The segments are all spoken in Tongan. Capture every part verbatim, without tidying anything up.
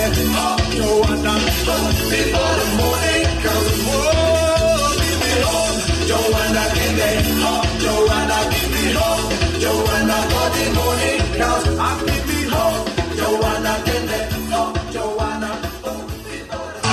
Joanna, hope before the morning comes. Whoa, give me hope. Joanna, give me hope. Joanna, give me hope. Joanna, before the morning comes. I give me hope. Joanna, give me hope. Joanna, hope before the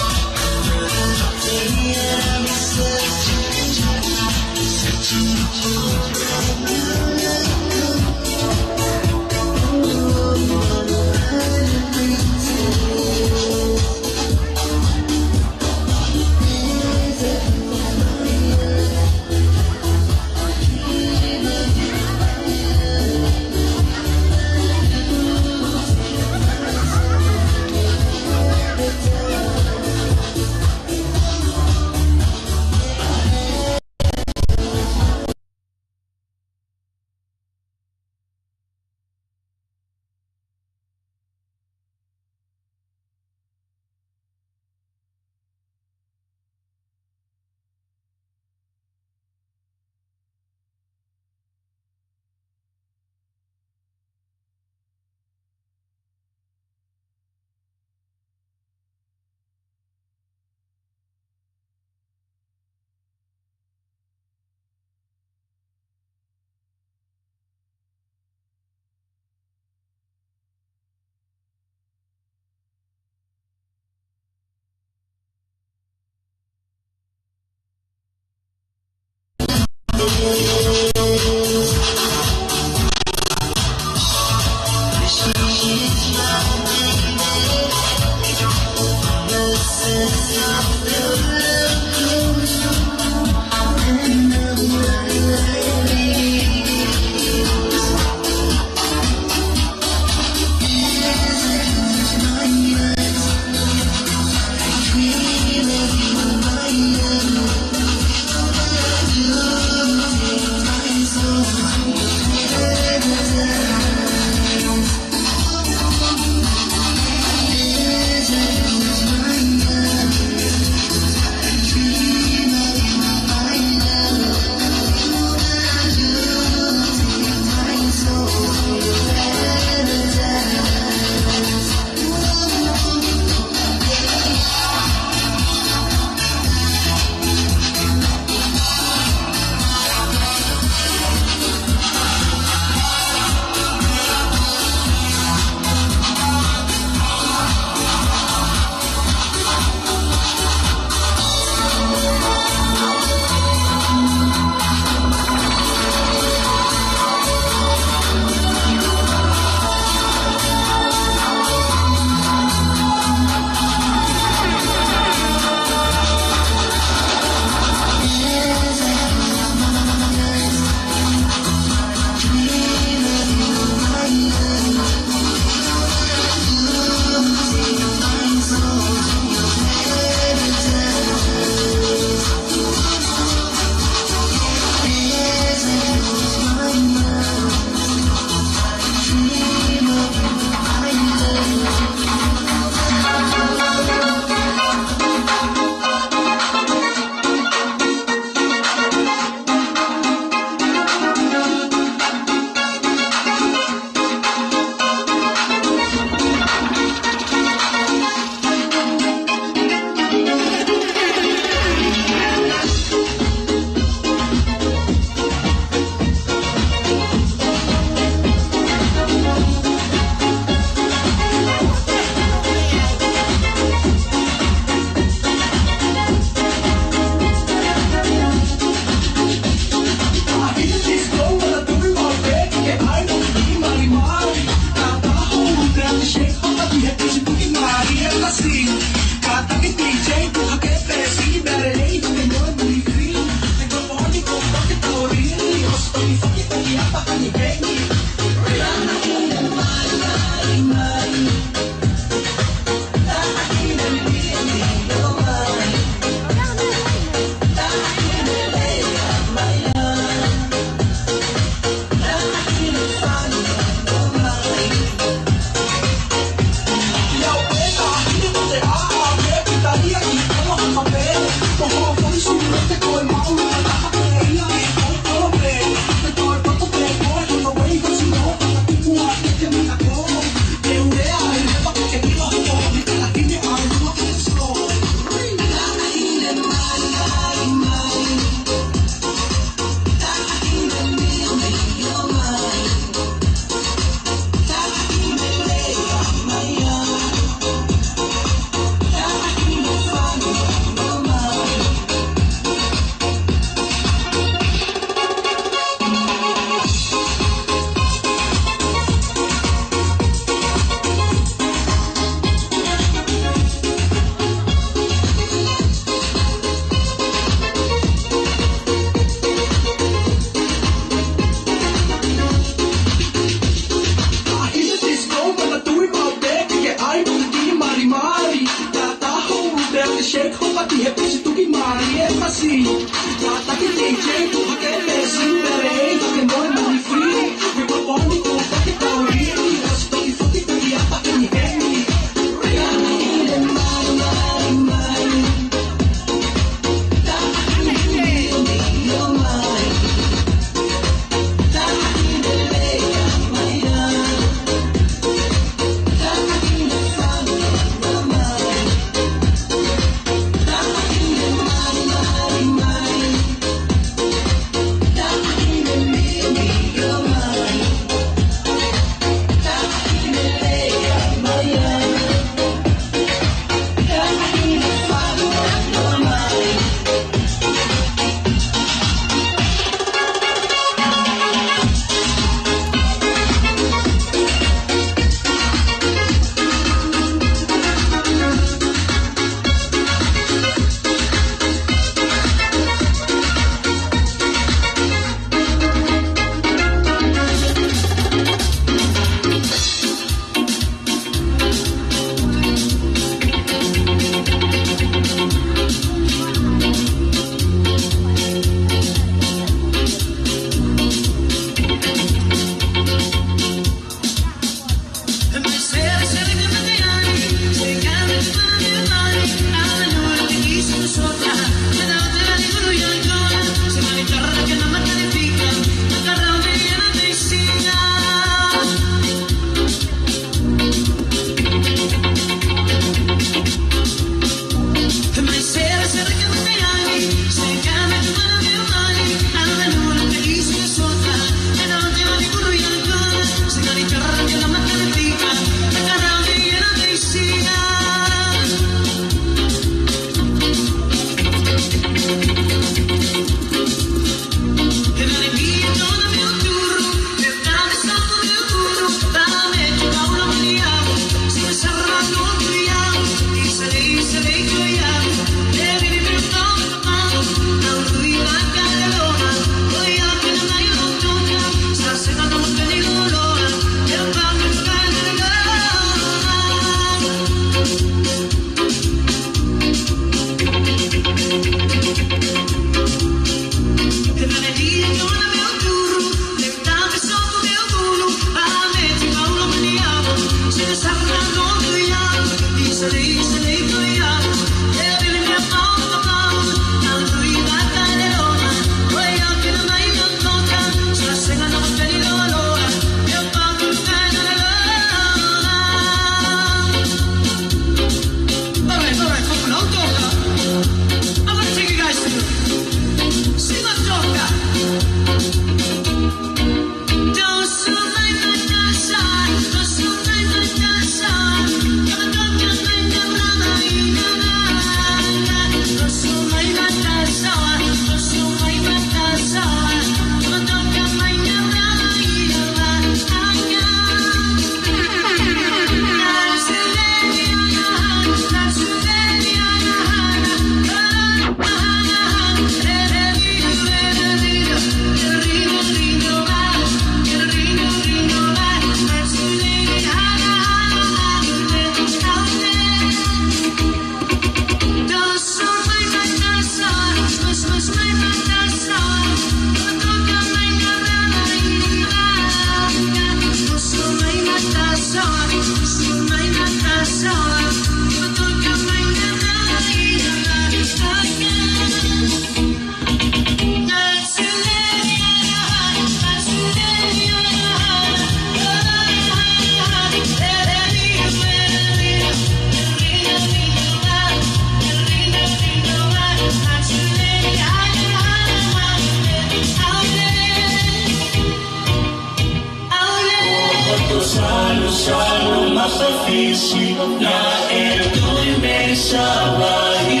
Salu, salu, masa fisi, naʻe tui mei Savaiʻi,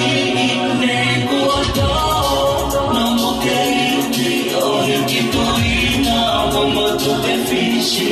ne kuo tō, no mo keiti, ʻo hiki tuina, mo motu pe fisi.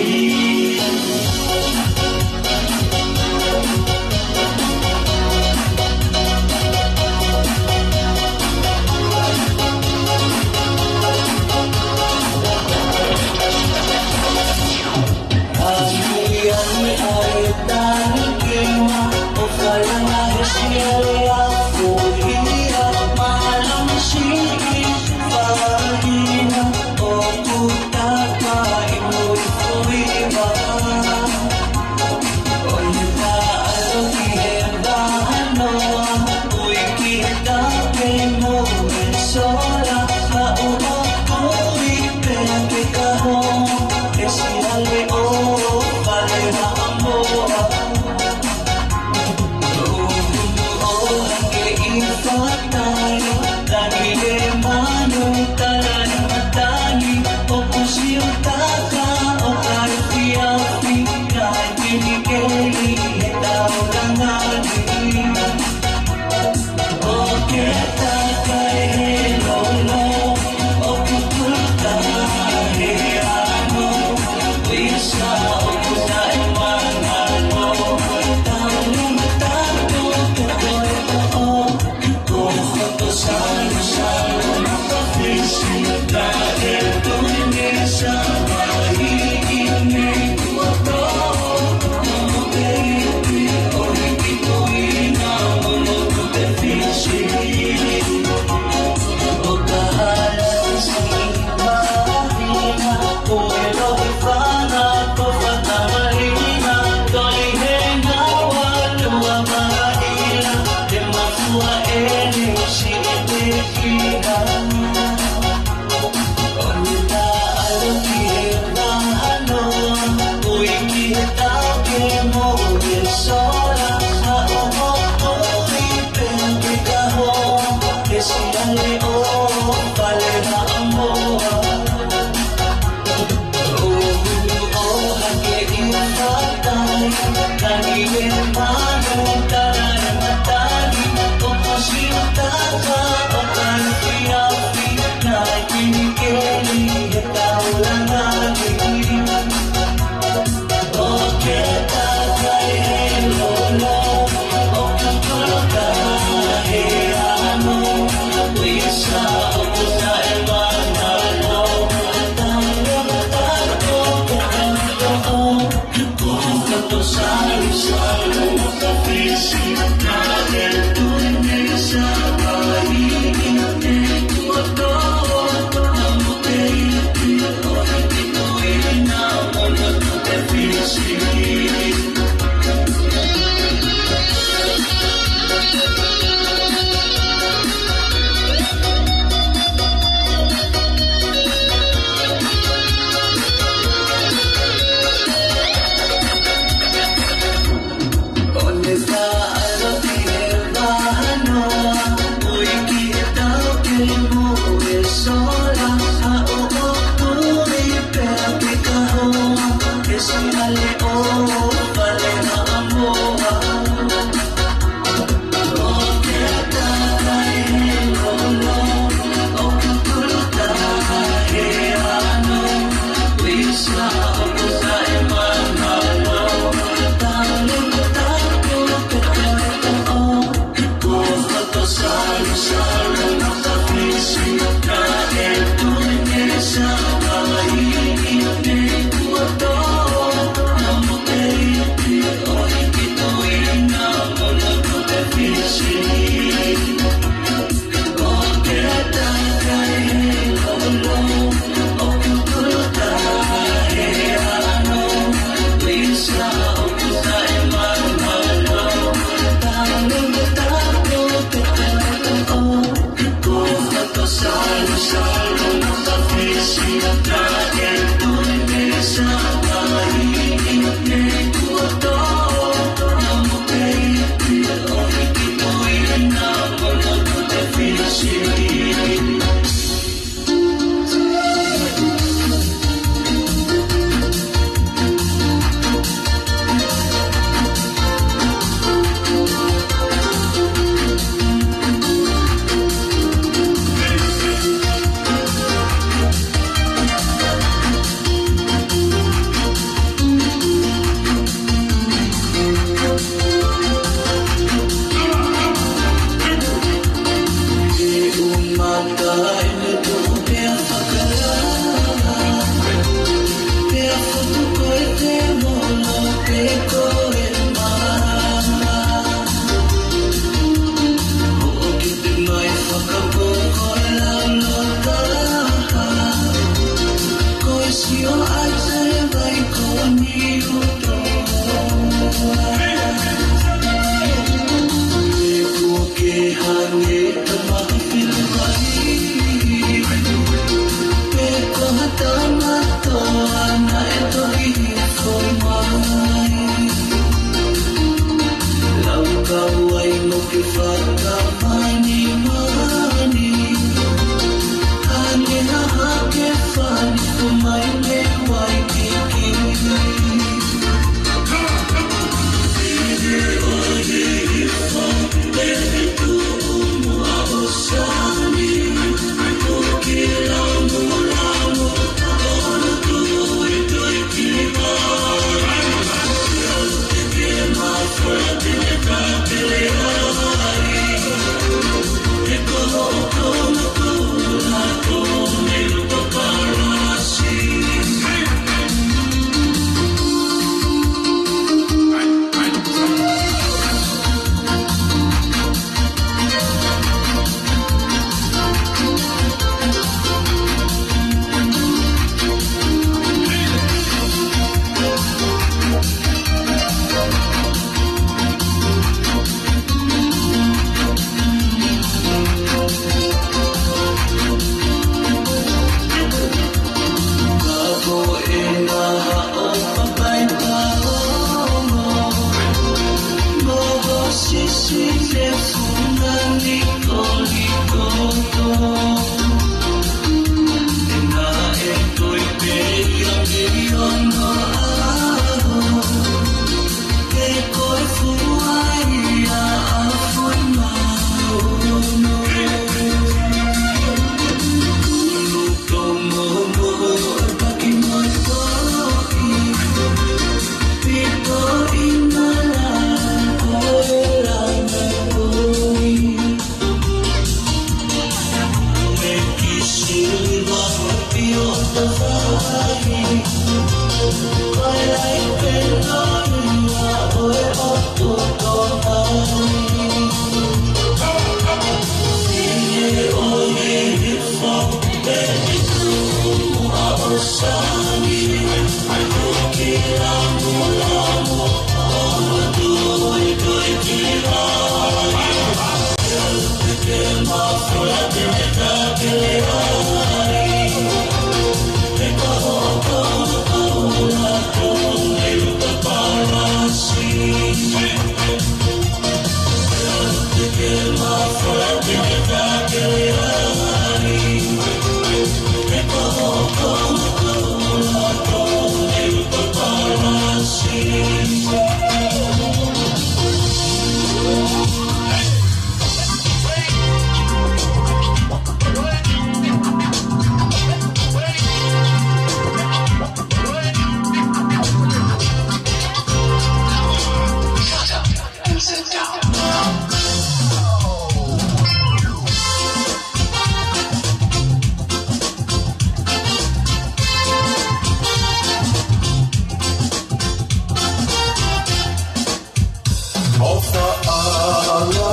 ʻOfaʻanga.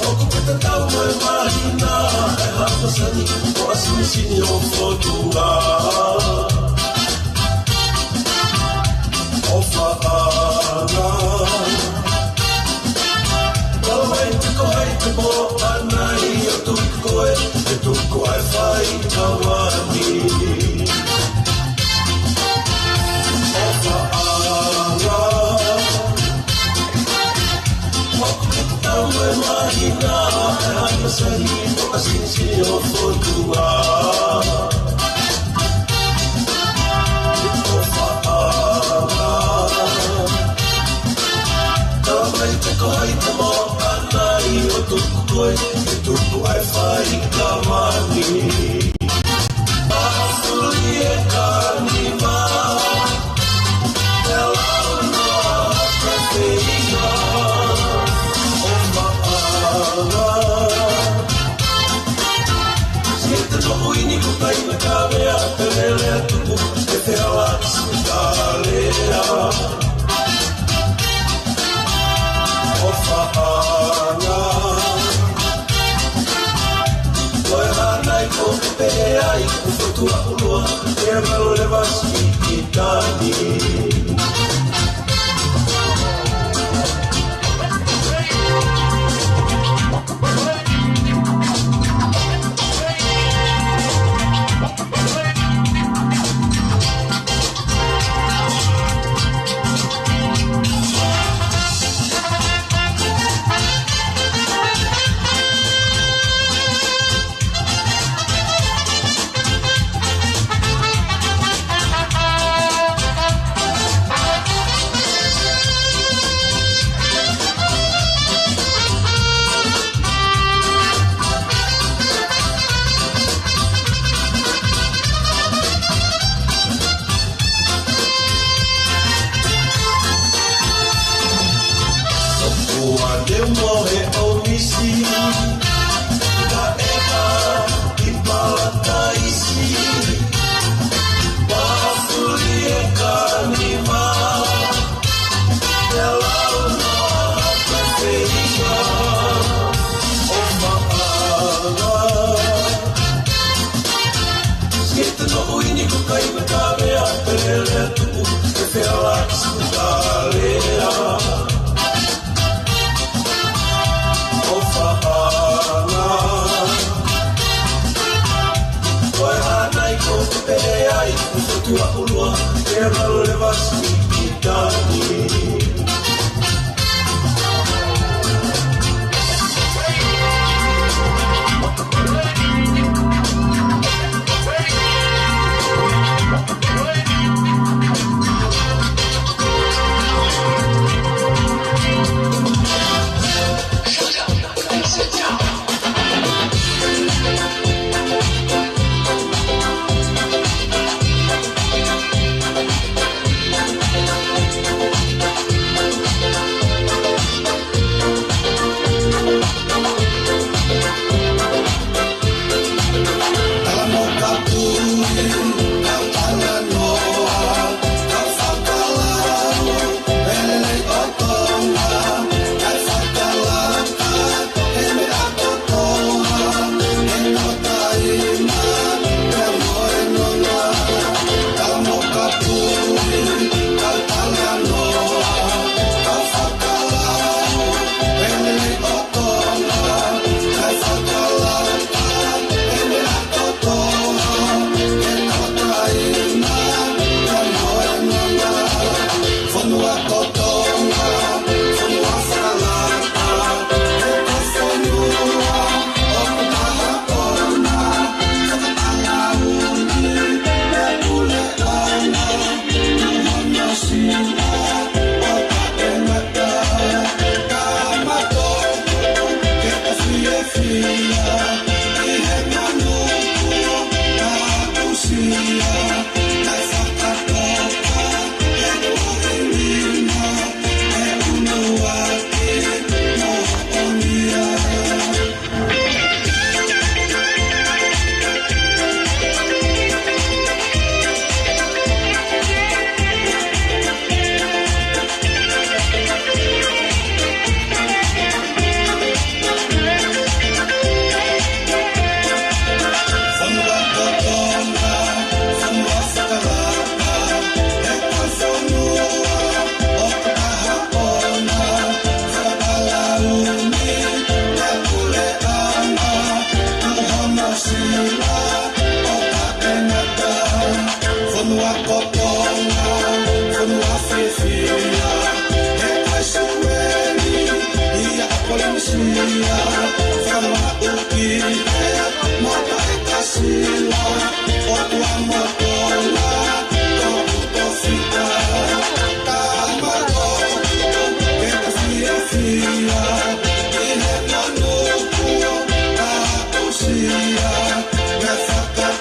ʻOku pita tau mai mahina, e hapasani, ko e sinisini ʻo Fotunga. ʻOfaʻanga. Tau mai te ko hai te mo anai o tuku koe, e tuku ai fai tawani. ʻOfaʻanga. ʻOku tau mai mahina, e hapasani, ko e sinisini ʻo Fotunga. ʻOfaʻanga. Tau mai te ko hai te mo anai o tuku koe, e tuku ai fai tawani. Mafuli e kaniva, e lau noa pē feinga, ʻofaʻanga. Siʻi te noʻo ini ko kai na kavea, te lele tuku, te te ala tsu kalea. ʻOfaʻanga. Ko e hana i ko te pehē ai, ko Fotuaʻulua, e valo le vasi ki tani. Ua ne mohe ʻo misi, ka ʻeka ʻi palataisi. Mafuli e kaniva, e lau noa pē feinga, ʻofaʻanga. Siʻi te noʻo ini ko kai na kavea, te lele tuku, te te ala tsu kalea. ʻOfaʻanga. Ko e hana i ko te pehē ai, ko Fotuaʻulua, e valo le vasi ki tani. Ko Tonga, fonua fiefia, he ʻai Sueni, ʻi ʻApolinisia, fakaʻumaʻā ki he motuʻa ʻe Tasila, ʻOtua mo Tonga, toʻu tofiʻa, tama toʻu, ke ta fiefia, ʻi he manupuna, aʻusia, me faka-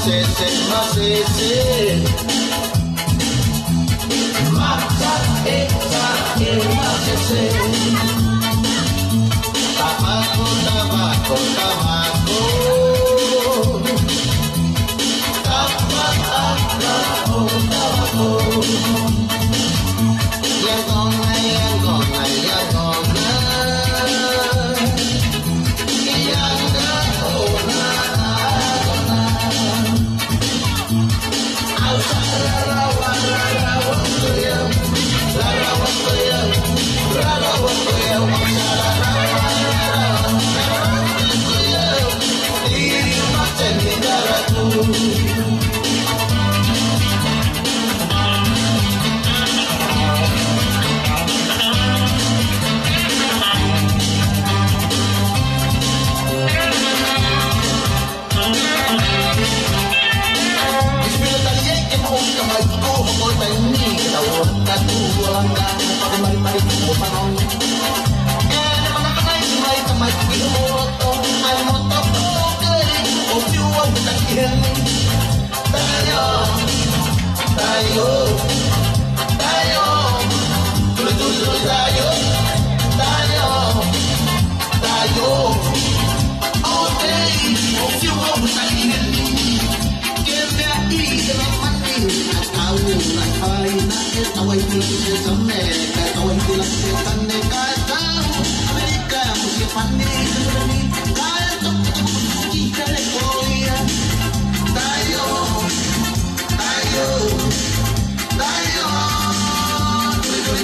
Sese masese. Maka eka e masese. Tabako, tabako, tabako. Tabako, tabako, tabako. Yangona, yangona, yangona. Taio, taio, taio, tuli, tuli, tuli, taio, taio, taio. All day, ʻo fiu au he taʻi heni. Ke meaʻi, ke mamani, ka tau na fai na, ke tau ai tula ke tane, ka tau ai tula ke tane, ka tau, ʻAmelika, mo Siapani, ka tau, ki Kalefonia. Taio, taio, taio,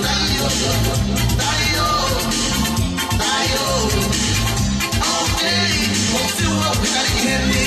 taio, taio, taio. Okay, ʻo fiu au he taʻi heni.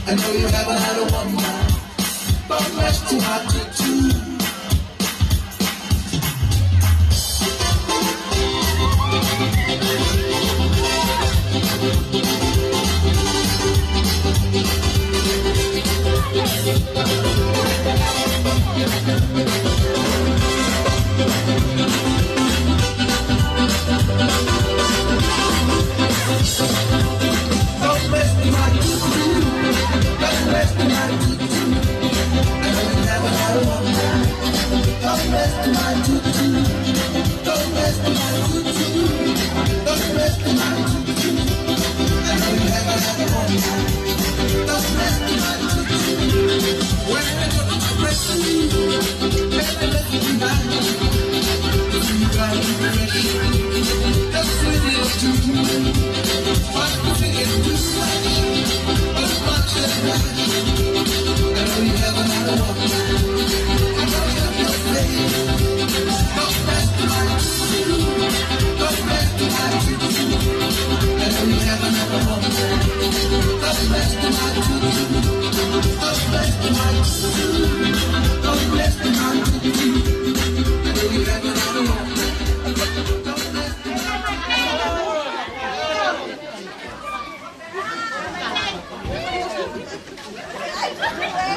I know you haven't had a one night, but let's do my two-two.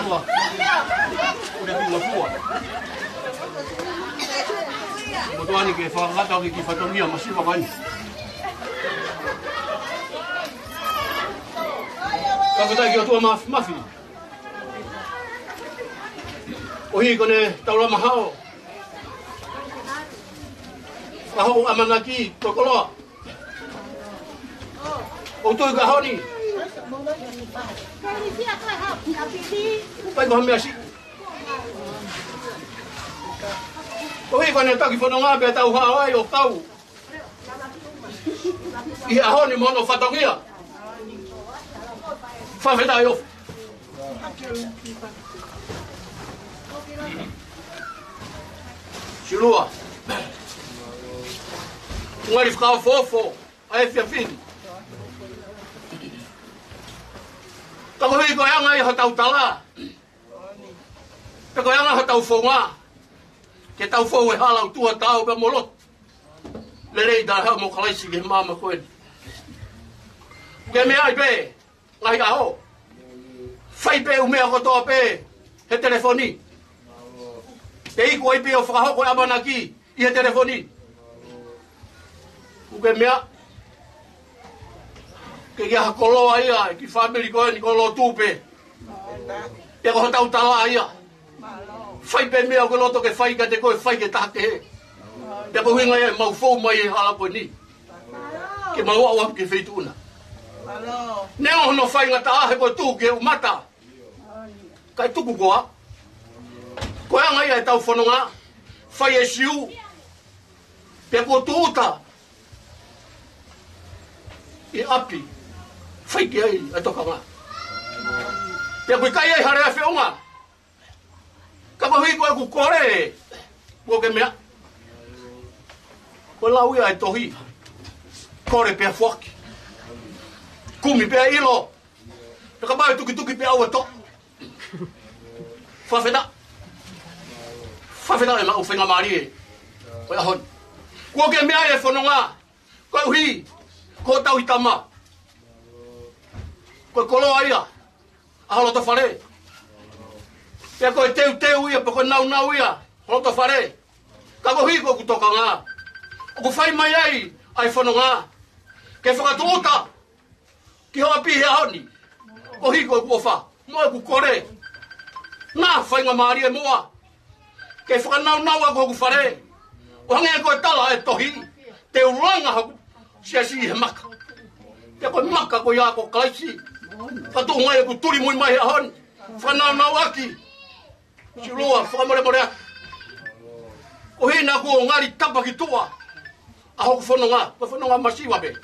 Ua. Ua ki ngafua. Mo tuani ke fakakata ki ki fatongia masiva ko eni. Ka ko tai ki ʻOtua maf-, mafi. ʻOhi ko ʻene taulama hao. Ka hoku ʻamanaki ko e koloa. ʻOku tui ka honi. Pai ko ha meʻa siʻi. ʻOhi ko ʻene taki fononga pea tau hao ai ʻo kau ʻi he ʻaho ni mo hono fatongia. Fakafetaʻi ʻofa. Silua. Ngali fakaofoofo ʻa e efiafi ni. Ka koeʻuhi ko e anga ia hotau tala. Pea ko e anga hotau founga. Ke tau fou he hala ʻo tuʻa tau pea mo lotu. Lelei taha mo Kalaisi ki he maama ko eni. Ke meaʻi pē, ngaahi ʻaho. Fai pē ʻū meʻa kotoa pē, he telefoni. Ke iku ai pē ʻo fakahoko e ʻamanaki, ʻi he telefoni. ʻOku ke meaʻi. Ke ʻi ai ha koloa ia, ki he fāmili ko eni ko e lotu pē. Pea ko hotau tala ia. Fai pē meʻa ʻoku ke loto ke fai kiate koe fai ki he taha kehe. Pea ko e ʻuhinga ia ʻemau fou mai he hala ko eni. Ke mau aʻu ki he feituʻu na. Neongo hono faingataʻa he ko e tuʻu ki he ʻumata. Kae tuku koā. Ko e anga ia ʻetau fononga. Fai e siu. Pea kuo tūʻuta ʻi ʻapi, fai ki ai ʻa e tokanga. Pea ʻoku ʻikai ai ha lea feʻunga. Ka koeʻuhi ko ʻeku kole, kuo ke meaʻi. Ko e lau ia ʻa e tohi. Kole pea foaki. Kumi pea ʻilo. Pea kapau ʻe tukituki pea ʻoua ʻe toʻo. Fakafetaʻi. Fakafetaʻi ʻemau faingamālie. Ko e ʻaho ni. Kuo ke meaʻi e fononga. Koeʻuhi ko hotau ʻi tama. Ko e koloa ia ʻa ho loto fale. Pea ko e teuteu ia, pea ko e naunau ia ho loto fale. Ka koeʻuhi ko ʻeku tokanga. ʻOku fai mai ai ʻa e fononga. Ke fakatūʻuta ki ho ʻapi he ʻaho ni. Koeʻuhi ko ʻeku ʻofa mo ʻeku kole. Naʻa faingamālie muʻa ke fakanaunau ʻaki hoku fale. ʻO hangē ko e tala ʻa e tohi, te u langa hoku siasi he maka. Pea ko e maka ko ia ko Kalaisi. Ka tuʻu mai ʻeku tuli muimui mai he ʻaho ni. Fakanaunau ʻaki. Silua, fakamolemole atu. Ko hina kuo ngali tapa ki tuʻa ʻa hoku fononga, ko e fononga masiva pē.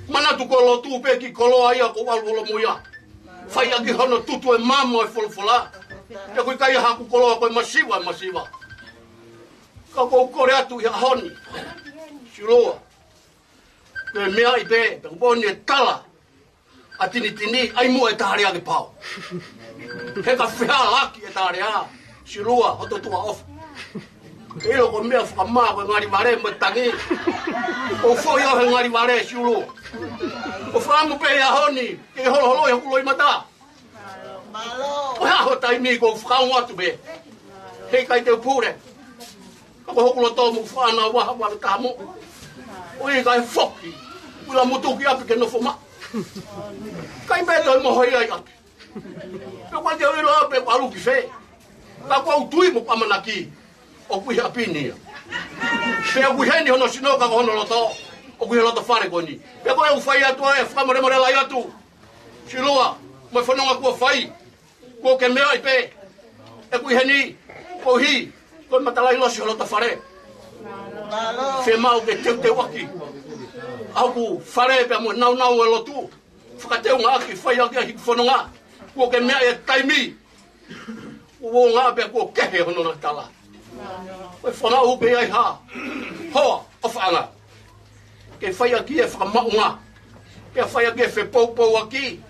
Manatu ko e lotu pē ki he koloa ia ʻoku ou ʻalu holomui ai. Fai ʻaki hono tutu e maama ʻo e folofola. Pea ʻoku ʻikai haku koloa, ko e masiva, masiva. Ka ʻoku ou kole atu ʻi he ʻaho ni. Silua. Ke meaʻi pē, pea kuo pau ni e tala ʻa Tinitini, ʻai muʻa e taha lea ke pau. He ka fehālaaki e taha lea, Silua, hoto tuʻa ʻofa. ʻIlo ko e meʻa fakamā ko e ngali vale mo e tangi. ʻOku foʻi ʻo he ngali vale, Silua. ʻOku fakaʻamu pē ʻi he ʻaho ni, ke holoholo ʻi hoku loʻimata. Ko e hā ho taimi ʻoku ou fakaongo atu pē. Heʻikai te u pule. Ka ko hoku loto mo fana ua ha ua tamu. ʻOi kae foki. Kula mutu ki ʻapi ke nofo maʻu. ʻIkai pē toe moho ia ʻi ʻapi. Pea ʻoku ʻikai te u ʻilo pe ʻoku ʻalu ki fē. Ka ʻoku ou tui mo ʻamanaki. ʻOku ʻi he ʻapi ni ia. Pea ʻoku ʻi heni hono sino ka ko hono loto. ʻOku ʻi he loto fale ko eni. Pea ko e ʻoku fai atu ai, fakamolemole lahi atu. Silua, mo e fononga kuo fai. Kuo ke meaʻi pē. ʻOku ʻi heni, koeʻuhi ko e matalaʻilosi ho loto fale. Fiemaʻu ke teuteuʻaki ʻa hoku fale pea mo e naunau e lotu. Fakateungaʻaki, fai ʻaki ʻa e hiki fononga. Kuo ke meaʻi e taimi. Kuo ngā pea kuo kehe hono natala. Ko e fanga ʻoku ʻi ai ha hoa ʻofaʻanga. Ke fai ʻaki e fakamaʻunga. Ke fai ʻaki e fepoupouaki.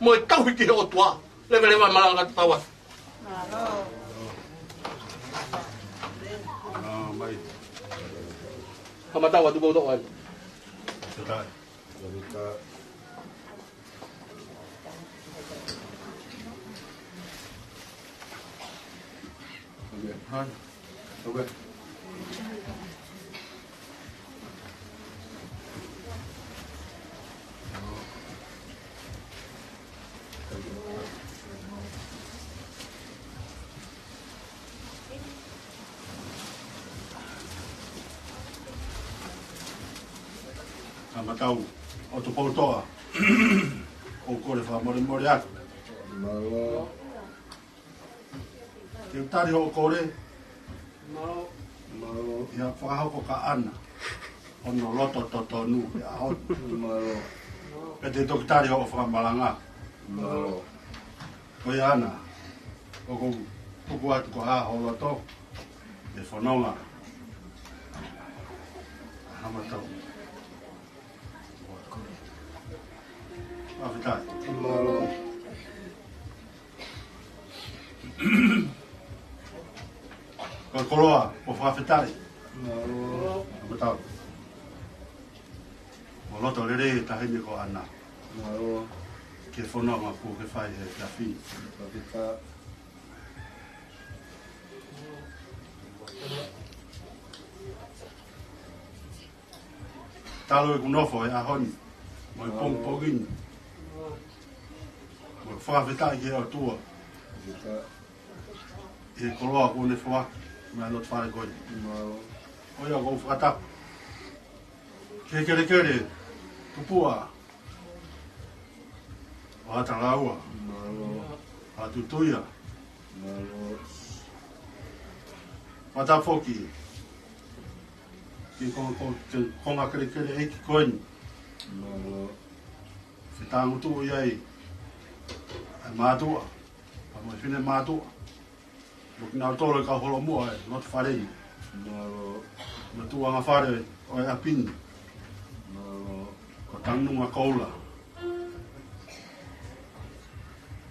Mo e tauhi ki he ʻOtua. Leveleva malanga tatau atu. Ka matau atu koutou ai. Takai. Takai. Hai. Oke. Kamatau ʻo Tupoutoʻa, ʻoku ou kole fakamolemole atu. Mālō. Ke u tali hoʻo kole. Mālō. Mālō. ʻIo, fakahoko kia ʻAna hono loto totonu he ʻaho ni. Mālō. Pea te u toki tali hoʻo fakamalanga. Mālō. Ko ia ʻAna, ʻoku ou tuku atu ko e hā ho loto ke fononga. Kamatau. Fakafetaʻi. Mālō. Ko e koloa ʻo e fakafetaʻi. Mālō. Kamatau. Mo e loto lelei e taʻahine ko ʻAna. Mālō. Ki he fononga kuo ke fai he efiafi ni. Fakafetaʻi. Talu ʻeku nofo he ʻaho ni, mo e pongipongi ni, mo e fakafetaʻi ki he ʻOtua ʻi he koloa kuo ne foaki mai loto fale ko eni. Mālō. ʻOku ou fakatapu ki he kelekele tupuʻa ʻo Atalaua. Mālō. ʻA Tutuia. Mālō. Fakatapu foki ki he konga, ko, ki he konga kelekele ʻeiki ko eni. Mālō. Fetāngutuʻu ai ʻa e mātuʻa, pea mo e finemātuʻa. Mo kinautolu e kau holomuʻa ʻo e loto fale ni. Mālō. Mo e tuʻuʻanga fale ʻo e ʻapi ni. Mālō. Ko Tanunga Koula.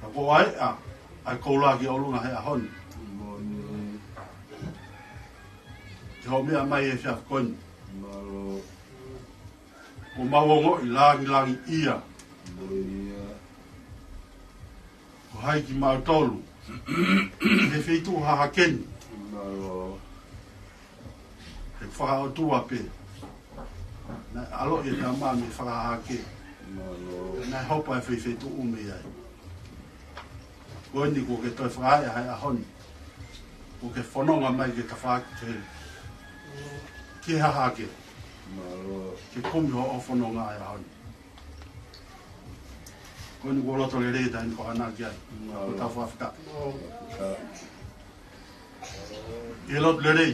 Ka ko e ʻai ʻa e koula ki ʻolunga he ʻaho ni. Moʻoni. Ke hoʻo meʻa mai he efiafi ko eni. Mālō. Kuo mau ongoʻi langilangiʻia. Moʻoni ia. Ko hai kimautolu he feituʻu hahake ni. Mālō. He fakaʻotua pē. Naʻe ʻaloʻi e tama mei he fakahahake. Mālō. Naʻe hopo e feifeituʻu mei ai. Ko eni kuo ke toe fakaeʻa he ʻaho ni. Kuo ke fononga mai ke tafaʻaki ki he hahake. Mālō. Ke kumi hoʻo fononga he ʻaho ni. Ko eni kuo loto lelei e taʻahine ko ʻAna ki ai. Mālō. Ko e tau fakafetaʻi. Mālō. ʻI he lotu lelei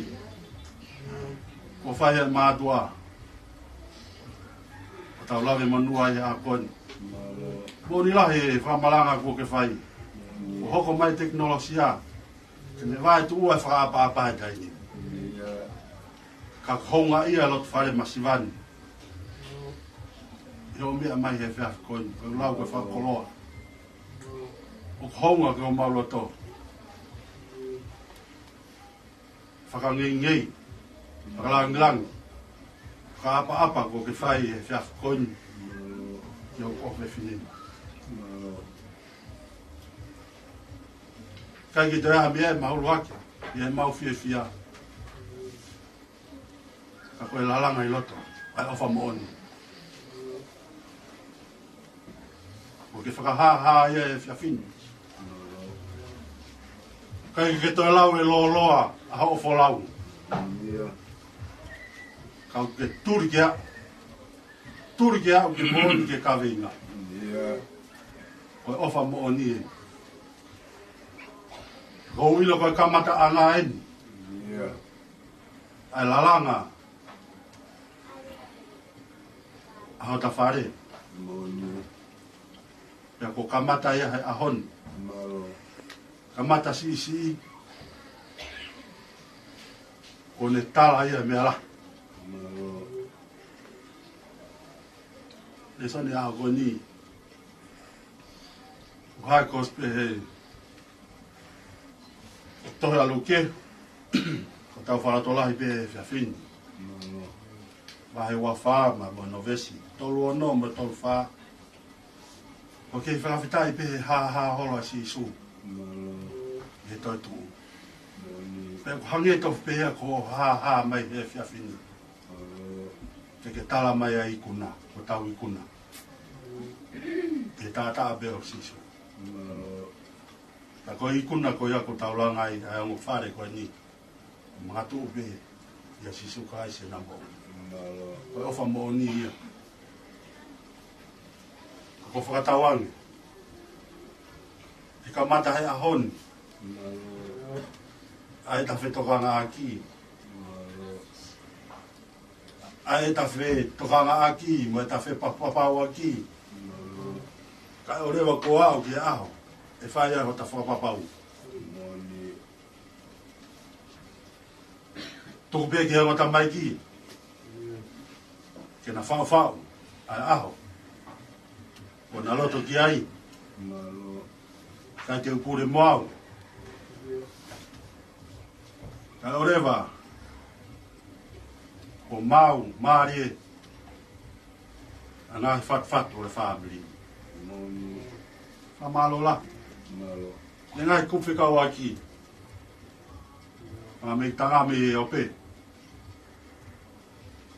kuo fai ʻe he mātuʻa, ʻoku tau lave monū ai he ʻaho ni. Mālō. Moʻoni lahi e fakamalanga kuo ke fai. Kuo hoko mai e tekinolosia ke ne vaetuʻua e fakaʻapaʻapa he taimi ni. Ia. Ka ko e houngaʻia e loto fale masiva ni. ʻI hoʻo meʻa mai he efiafi ko eni, ko e lau ko e fakakoloa. ʻOku hounga ki homau loto. Fakangeingei, fakalangilangi, fakaʻapaʻapa kuo ke fai he efiafi ko eni ki hoʻo fefine ni. ʻIkai ke toe ʻi ai ha meʻa ʻe mahulu hake ʻi heʻemau fiefia. Ka ko e lalanga ʻi loto ʻa e ʻofa moʻoni. Kuo ke fakahāhā ia he efiafi ni. ʻIkai ke toe lau e lōloa ʻa hoʻo folau. Ia. Ka ʻoku ke tuli ke aʻu. Tuli ke aʻu ke moʻoni ki he kaveinga. Ia. Ko e ʻofa moʻoni eni. Ko e ʻilo ko e kamataʻanga eni. Ia. ʻA e lalanga ʻa hota fale. Moʻoni. Pea kuo kamata ia he ʻaho ni. Mālō. Kamata siʻisiʻi. Kuo ne tala ia meʻa lahi. Mālō. Lēsoni ʻaho ko eni. ʻOku hā e kosipeli he tohi ʻa Luke, ko e tau fakalotolahi pē he efiafi ni. Mālō. Vahe ua fā mo e veesi tolu ono mo e tolu fā. ʻOku kei fakafetaʻi pē he hāhā holo ʻa Sīsū. Mālō. He toetuʻu. Moʻoni. Pea ʻoku hangē tofu pē ia ko hoʻo hāhā mai he efiafi ni. Ke ke tala mai ʻa e ikuna, ko hotau ikuna. Ke taʻataʻa pē ʻo Sīsū. Ka ko e ikuna ko ia ʻoku tau langa ai ʻa e ongo fale ko eni. Makatuʻu pē ʻia Sīsū Kalaisi ʻena moʻui. Ko e ʻofa moʻoni ia. Ka ko e fakatauange. ʻE kamata he ʻaho ni. ʻA ʻeta fetokangaʻaki. ʻA ʻeta fetokangaʻaki, mo ʻeta fepapauʻaki. Kae ʻoleva ko au ki he ʻaho ʻe fai ai hota fakapapau. Tuku pē ki he ongo tamaiki ke na faʻufaʻu ʻa e ʻaho ʻoku na loto ki ai. Kae te u pule mo au. Kae ʻoleva ʻoku mau mālie ʻa e ngaahi fatufatu ʻo e fāmili. Fakamālō lahi. Mālō. He ngaahi kupu fekauʻaki. Mei Tonga, mei ʻEope.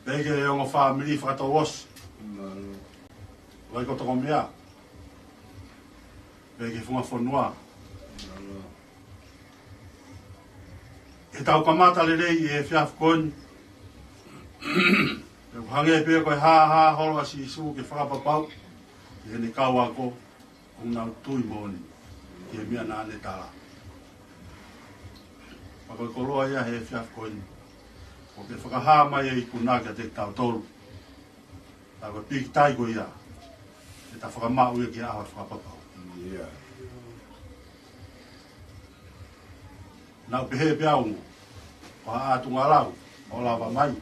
Pea ki he ongo fāmili fakatouʻosi. Mālō. Vaikotokomea. Pea ki he funga fonua. Mālō. ʻE tau kamata lelei ʻi he efiafi ko eni. Pea ʻoku hangē pē ko e hāhā holo ʻa Sīsū ke fakapapau ki heʻene kau ako. ʻOku nau tui moʻoni ki he meʻa naʻa ne tala. Pea ko e koloa ia he efiafi ko eni, ʻoku ke fakahā mai ʻa e ikuna kiate kitautolu. Pea ko e pīkitai ko ia ʻe ta fakamaʻu ia ki he ʻaho fakapapau. Naʻa ku pehē pē au, ko ha ʻatungalau ʻo lava mai.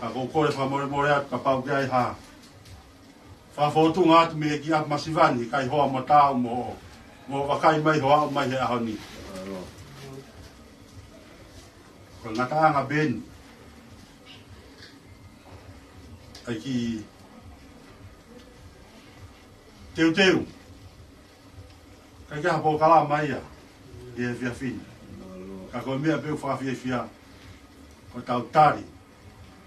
Ka ʻoku ou kole fakamolemole atu kapau ʻoku ʻi ai ha fakafōtunga atu mei he ʻEiki ʻa e masiva ni, kae hoa mo taau mo, mo vakai mai hoʻo aʻu mai he ʻaho ni. Ko e ngataʻanga pē eni ʻa e kiʻi teuteu. ʻIkai ke ʻi ai ha polokalama ia ʻi he efiafi ni. Ka ko e meʻa pē ʻoku fakafiefia, ko ʻetau tali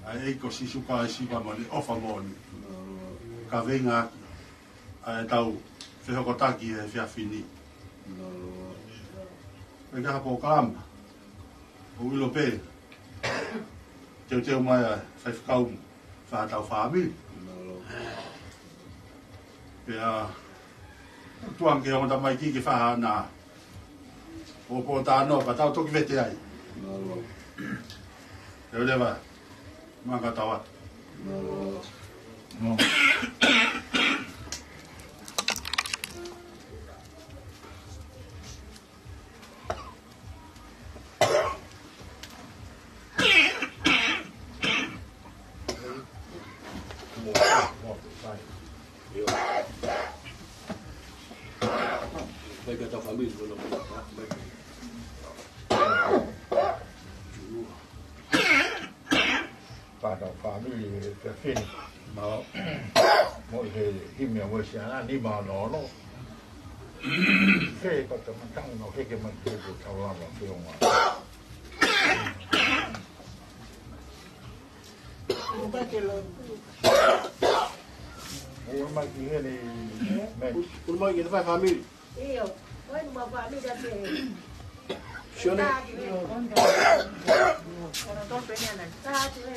ʻa e ʻEiki ko Sīsū Kalaisi pea mo ʻene ʻofa moʻoni. Kaveinga ʻa ʻetau fehokotaki ʻi he efiafi ni. ʻIkai ke ʻi ai ha polokalama. ʻOku ʻilo pē, teuteu mai ʻa e faifekau, fai haʻatau fāmili. Pea tuku ange ki he ongo tamaiki ke fai haʻana pōpōtalanoa, pea tau toki vete ai. Te u leva, maka tawa. Fānau fāmili he efiafi ni. Mo, mo e himi ʻa Uēsiliana nima ono ono. Ke pata matang no heke mai ke ko tau lava ke onga. Ua mai ki heni, Max. Ua mai ki heni fai fāmili. ʻIo, ʻoua naʻa mou fāmili ake. Sione. Ora tolu pē ni ana. Tātu e.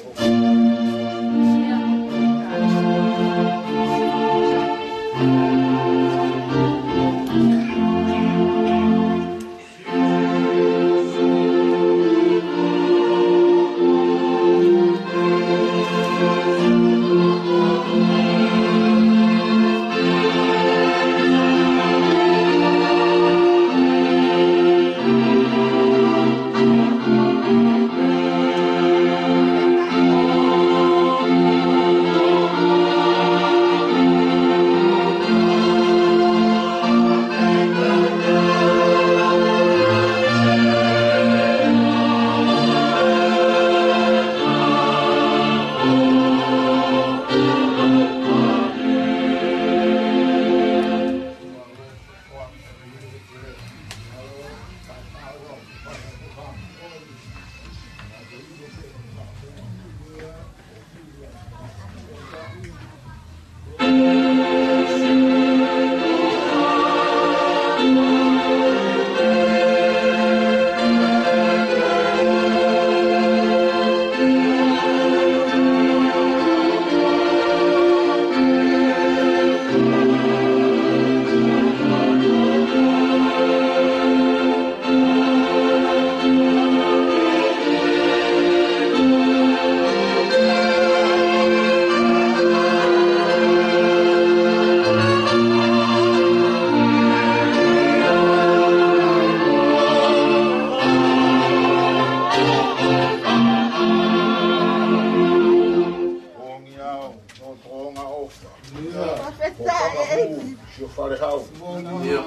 Tau. Ia.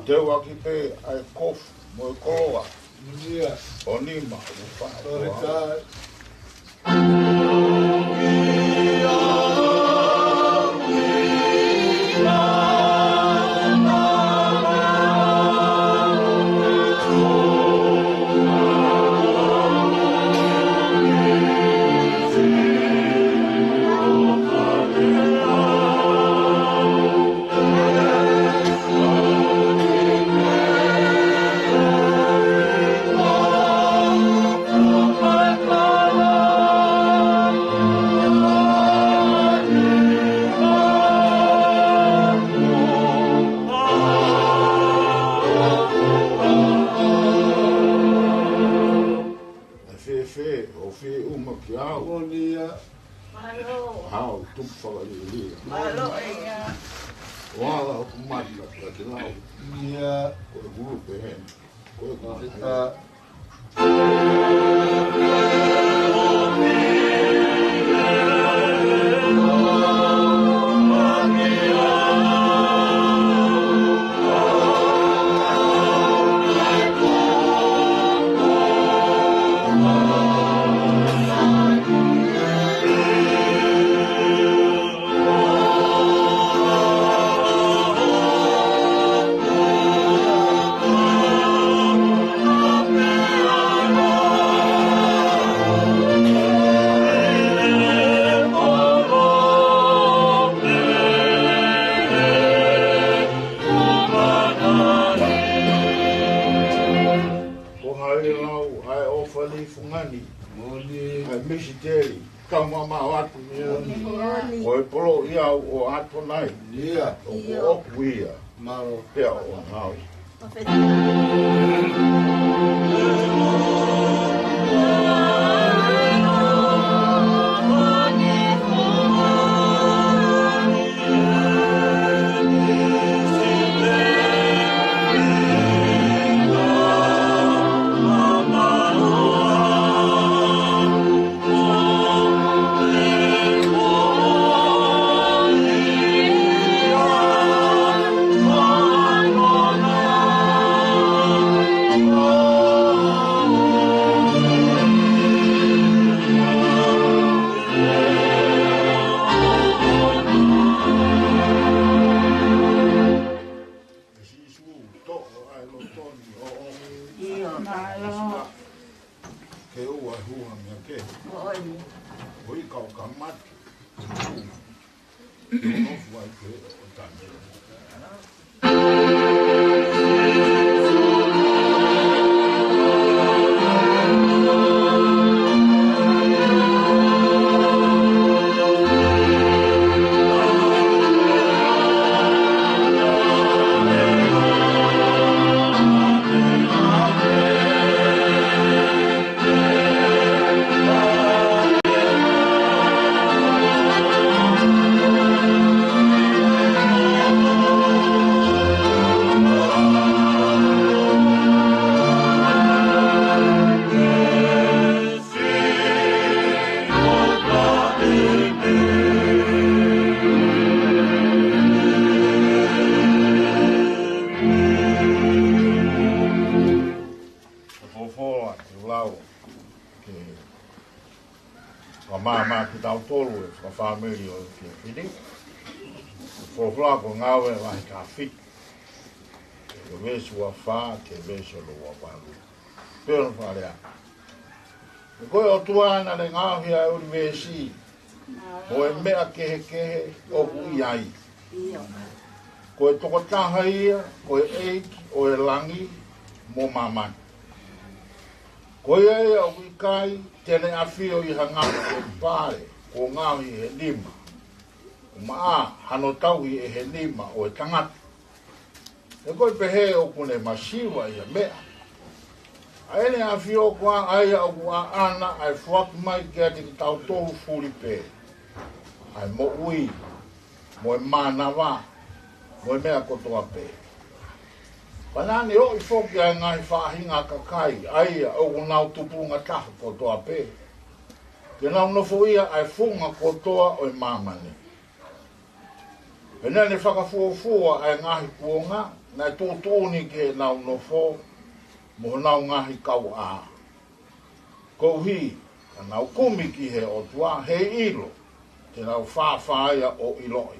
Teu ʻaki pē ʻa e kofu mo e koloa ʻo nima ʻoku fai. ʻE fēfē hoʻo fie ʻuma kiate au? Mālō. Hau, tupu fakalielia. Mālō ʻEiki. ʻO ala hoku mata kiate au. Ia. Ko e kulupe heni. Ko e kulupe heni. Ko hai lau ʻa e ʻofa ni fungani. Moʻoni. ʻA e misiteli. Kau mamaʻo atu. Moʻoni. Ko e poloʻi au ʻo ʻAtonai. Ia. ʻOku ʻoku ia. Mālō. Pea ʻoʻona au. Sīsū, toʻo ʻa e loto ni ʻo ʻomi. ʻIo, mālō. Ke ʻoua ʻe hū ha meʻa kehe. ʻOi. ʻOi, ka ʻo ka mate. Ke nofo ai pē ʻo tane. Ka folofola ke lau ke fakamāmā kitautolu ʻi he fakafāmili ʻo e efiafi ni. Folofola ko e Ngāue vahe taha fitu, ko e veesi ua fā ki he veesi hono ua valu. Pea ʻoku fakalea: He ko e ʻOtua naʻa ne ngaohi ʻa e ʻunivēsi mo e meʻa kehekehe ʻoku ʻi ai. Ko e tokotaha ia ko e ʻEiki ʻo e langi mo māmani. Ko ia ia ʻoku ʻikai te ne ʻafio ʻi ha ngaahi temipale kuo ngaohi ʻe he nima, ʻumaʻā hano tauhi ʻe he nima ʻo e tangata. He ko e pehē ʻoku ne masiva ʻi ha meʻa. ʻA ʻene ʻafio ko ia ʻa ia ʻoku ʻaʻana ʻa e foaki mai kiate kitautolu fulipē ʻa e moʻui mo e mānava mo e meʻa kotoa pē. Pea naʻa ne ʻoʻi foki ʻa e ngaahi faʻahinga kakai ʻa ia ʻoku nau tupulunga taha kotoa pē, ke nau nofoʻia ʻa e funga kotoa ʻo e māmani. Pea naʻa ne fakafuofua ʻa e ngaahi kuonga naʻe tuʻutuʻuni ki heʻenau nofo mo honau ngaahi kauʻā, koeʻuhi ka nau kumi ki he ʻOtua, heiʻilo te nau fāfā ia ʻo ʻiloʻi.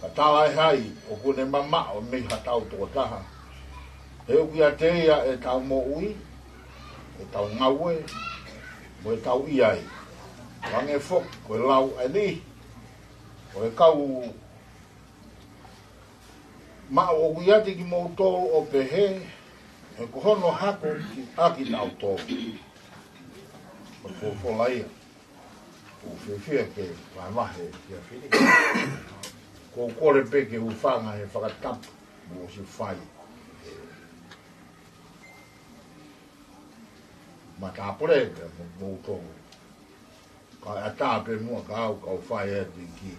Ka talaʻehai ʻoku ne mamaʻo mei ha tau tokotaha, he ʻoku ʻiate ia ʻetau moʻui, ʻetau ngāue, mo ʻetau ʻi ai. Hangē foki ko e lau ʻa e niʻihi ʻo e kau maʻu, ʻoku ʻiate kimoutolu ʻo pehē, he ko hono hako ki, ʻa kinautolu. Ko e folofola ia. ʻOku ou fiefia ke vahevahe he efiafi ni. ʻOku ou kole pē ke u hūfanga he fakatapu kuo ʻosi fai ʻe he matāpule pea mo, moutolu. Kae ʻatā pē muʻa ka u kau fai atu ki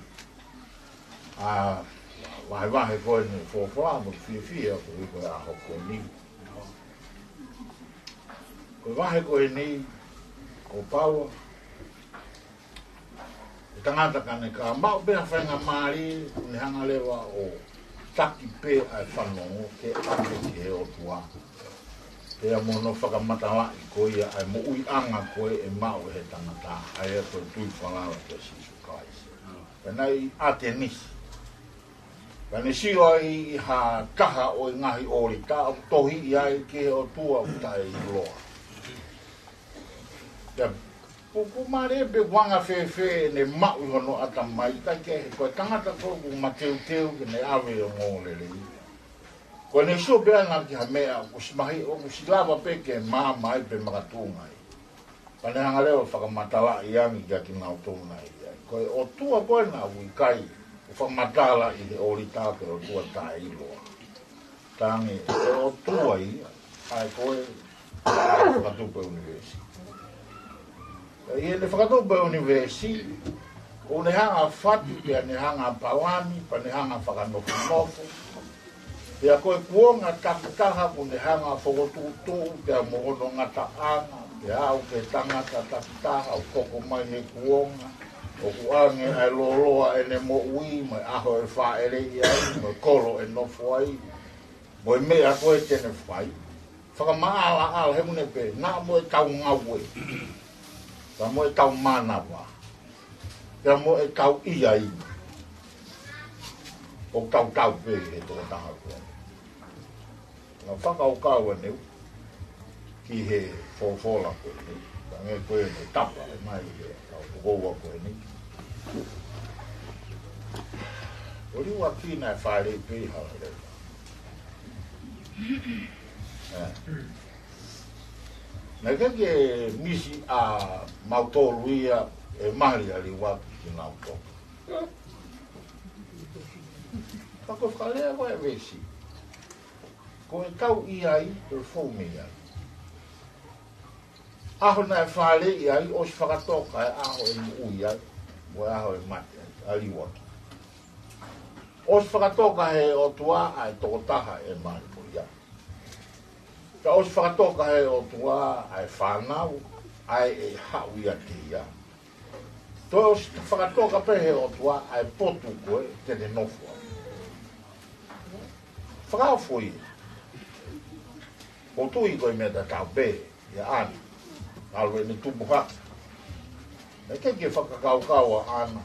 he vahevahe ko eni ʻo e folofola, ʻoku ou fiefia koeʻuhi ko e ʻaho ko eni. Ko e vahe ko eni, ko Paula, ko e tangata ka ne ka maʻu pē ha faingamālie, ʻoku ne hanga leva ʻo taki pē ʻa e fanongo ke ʻave ki he ʻOtua. Pea mo hono fakamatalaʻi ko ia ʻa e moʻuiʻanga ko ē ʻe maʻu ʻe he tangata, ʻa ia ko e tui falala kia Sīsū Kalaisi. Pea naʻe ʻi ʻAtenisi. Pea ne sio ai ʻi ha taha ʻo e ngaahi ʻōlita ʻoku tohiʻi ai ki he ʻotua ʻoku taʻeʻiloa. Pea ʻoku mālie pē kuo anga fēfē ʻene maʻu ʻi hono ʻatamai, ka ke he ko e tangata ko ē ʻoku mateuteu ke ne ʻave ʻo ngō lelei. Ko ʻene sio pē ʻana ki ha meʻa ʻoku ʻosi mahi, ʻoku ʻosi lava pē ke maama ai pe makatuʻunga ai. Pea ne hanga leva ʻo fakamatalaʻi ange kia kinautolu naʻe ʻi ai. Ko e ʻOtua ko ē naʻa ku ʻikai, ʻoku fakamatalaʻi he ʻōlita ko e ʻotua taʻeʻiloa. Tangi, ko e ʻOtua ia, ʻa ē ko e fakatupu ʻunivēsi. ʻI heʻene fakatupu ʻunivēsi, ʻoku ne hanga fatu, pea ne hanga palani, pea ne hanga fakanofonofo. Pea ko e kuonga takitaha ʻoku ne hanga fokotuʻutuʻu, pea mo hono ngataʻanga, pea aʻu ki he tangata takitaha ʻoku hoko mai he kuonga, ʻoku ʻoange ʻa e lōloa ʻene moʻui, mo e ʻaho ʻe fāʻeleʻi ai, mo e kolo ʻe nofo ai, mo e meʻa ko ē te ne fai. Fakamaʻalaʻala he mune pē, naʻa mo ʻetau ngāue, ka mo ʻetau mānava, ka mo ʻetau ʻi ai, ʻoku tau tau pē he tokotaha ko ē. Naʻa fakakaukau ʻaneu ki he folofola ko eni, ka nge ko e ne tapa e mai he kau tokoua ko eni. ʻO liuaki naʻe fāʻeleʻi pē ʻi Halaleva. ʻE. Naʻe ʻikai ke misi ʻa mautolu ia ʻe mali ʻa liuaki kinautolu. Ka ko e fakalea ko ē ʻa e veesi, ko ʻetau ʻi ai, ko e fou mei ai. ʻAho naʻe fāʻeleʻi ai, ʻosi fakatoka e ʻaho ʻe moʻui ai, mo e ʻaho ʻe mate ai, ʻa liuaki. ʻOsi fakatoka he ʻOtua ʻa e tokotaha ʻe mali ko ia. Pea ʻosi fakatoka he ʻOtua ʻa e fānau, ʻa ē ʻe haʻu ʻiate ia. Toe ʻosi fakatoka pē he ʻOtua ʻa e potu ko ē te ne nofo ai. Fakaofo ia. ʻOku ou tui ko e meʻa tatau pē ia ʻAna. ʻAlu ʻene tupu hake. Naʻe ʻikai ke fakakaukau ʻa ʻAna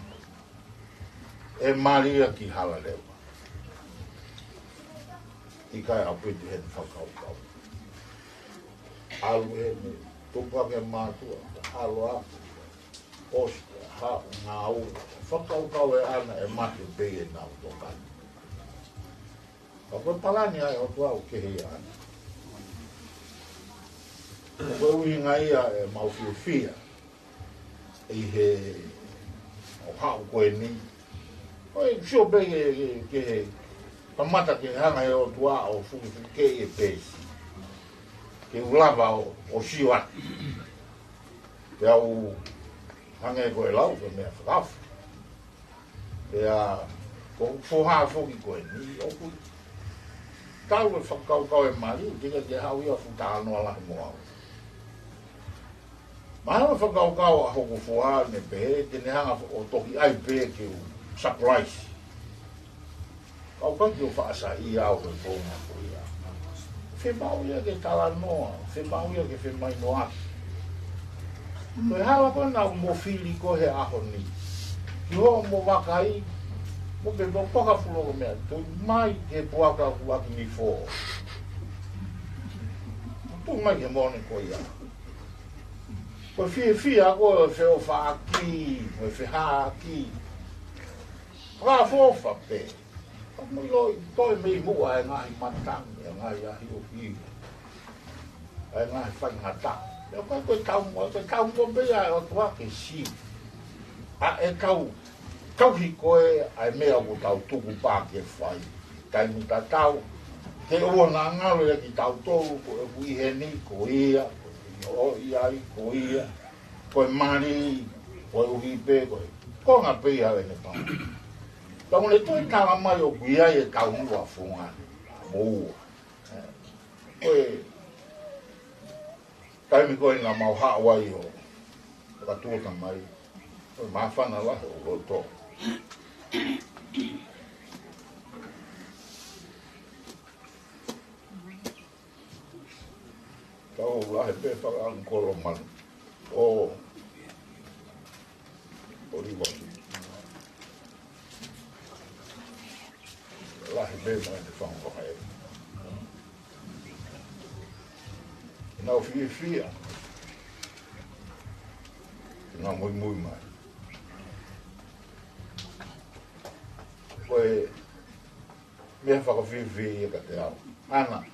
ʻe mali ia ki Halaleva. ʻIkai, ʻaupito heʻene fakakaukau. ʻAlu ʻene tupu hake mātuʻa, ʻalu ʻalu. ʻOsi, haʻu ngāue. Fakakaukau ʻe ʻAna ʻe mate pē ʻenau tokanga. Ka ko e palani ʻa e ʻOtua ʻoku kehe ia ʻAna. Ko e ʻuhinga ia ʻemau fiefia ʻi he ʻo haʻu ko eni. Ko e sio pē ke, ke, ke he kamata ke hanga he ʻOtua ʻo fukefuke e peesi. Ke u lava ʻo, ʻo sio atu. Pea u hangē ko e lau, ko e meʻa fakaofo. Pea ko e foha foki ko eni, ʻoku tau e fakakaukau ʻe mali, ʻikai ke haʻu ia ʻo fuʻu talanoa lahi mo au. Mahalo e fakakaukau ʻa hoku foha ne pehē, te ne hanga ʻo toki ʻai pē ke u surprise. Ka ʻoku ʻikai ke u faʻa saiʻia au he founga ko ia. Fiemaʻu ia ke talanoa, fiemaʻu ia ke femahinoʻaki. Ko e hala ko ena ʻoku mo fili ko ē he ʻaho ni. Ki hoʻomo vakai, mo ke mo poka fulo ko meʻa, tuʻu mai ke puaka ʻoku ʻaki ni fō. Tuʻu mai ke mone ko ia. Ko e fiefia ko e feʻofaʻaki, ko e fehāki. Fakaʻofoʻofa pē. Ka mo ʻilo ʻi toe mei muʻa e ngaahi matangi, e ngaahi ahi ʻo hili. E ngaahi faingataʻa. ʻIo ko e, ko e taumuʻa, ko e taumuʻa pē ia ʻo e ʻOtua ke siu. ʻA e tau, tauhi ko ē, ʻa e meʻa ʻoku tau tukupā ke fai. Taimi tatau, ke ʻoua naʻa ngalo ia kitautolu, ko e ʻoku ʻi heni, ko ia, ko e ʻoku ʻi ai, ko ia, ko e mali, ko e ʻuhi pē, ko e konga pē ia ʻene pā. Ka mo ne toe tala mai ʻoku ʻi ai e taumuʻa fungani, mo ua. Ko e taimi ko ē naʻa mau haʻu ai ʻo fakatuʻuta mai, ko e māfana lahi ʻo loto. Tau lahi pē fakaʻangkolo manu. ʻO, ʻo liva. Lahi pē mai te fanga ko hai. Nau fiefia. Nau muimui mai. Ko e meʻa fakafiefia ia kiate au. ʻAna,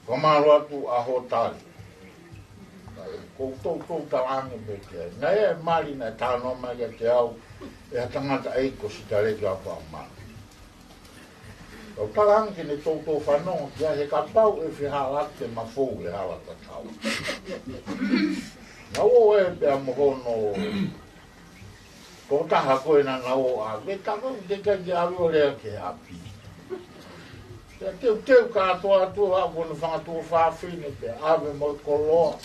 fakamālō atu ʻa hoʻo tali. Ko u toutou talaange pē ki ai. Naʻe ʻi ai e mali naʻe talanoa mai kiate au ʻe ha tangataʻeiki ko Sitaleki ʻApalahama. Ka u talaange ke ne toutou fanongo ki ai he kapau ʻe fehālaaki te ma fou he hala tatau. Naʻa ku ʻosi pea mo hono tokotaha ko ē naʻa nau ō ʻo ʻave, ka ko e ʻikai ke ʻave ʻo lea ki he ʻapi. Pea teuteu kātoa atu ʻa hono fanga tuofāfine pea ʻave mo e koloa.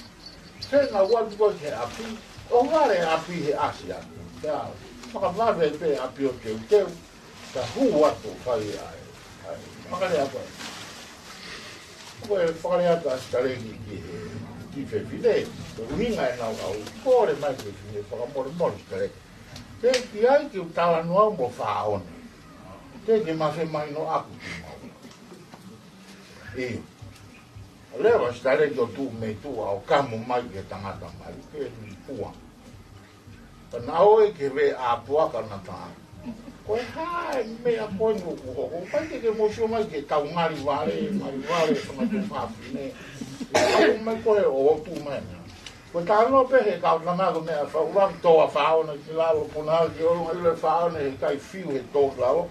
Pea nau ō atu ko ē ki he ʻapi, ʻo vale ʻapi he ʻasi atu. Pea fakavave pē ʻapi ʻo teuteu, ka hū atu ʻo fai ai. ʻAi, fakalea ko ē. Ko e fakalea atu ʻa Sitaleki ki he, ki he fefine, ko e ʻuhinga ʻenau ʻalu, kole mai ki he fefine, fakamolemole Sitaleki. Teʻeki ai ke u talanoa mo Fāone. Teʻeki ke ma femahinoʻaki kimaua. ʻIo. Leva Sitaleki ʻo tuʻu mei tuʻa ʻo kamo mai ki he tangata mai, ke ni pua. Ka naʻe ʻi ai e veʻe ʻā puaka naʻe tā. Ko e hā e meʻa ko eni ʻoku hoko? ʻOku ʻikai ke ke mou sio mai ke tau ngali vale, ngali vale, fanga tuofāfine. Tau mai ko ē ʻo tuʻu mai na. Ko e talanoa pē he kau tama ko e meʻa fau, ʻuluaki tō ʻa Fāone ki lalo, puna ki ʻolunga, ʻilo ʻe Fāone he ʻikai fiu he tō ki lalo.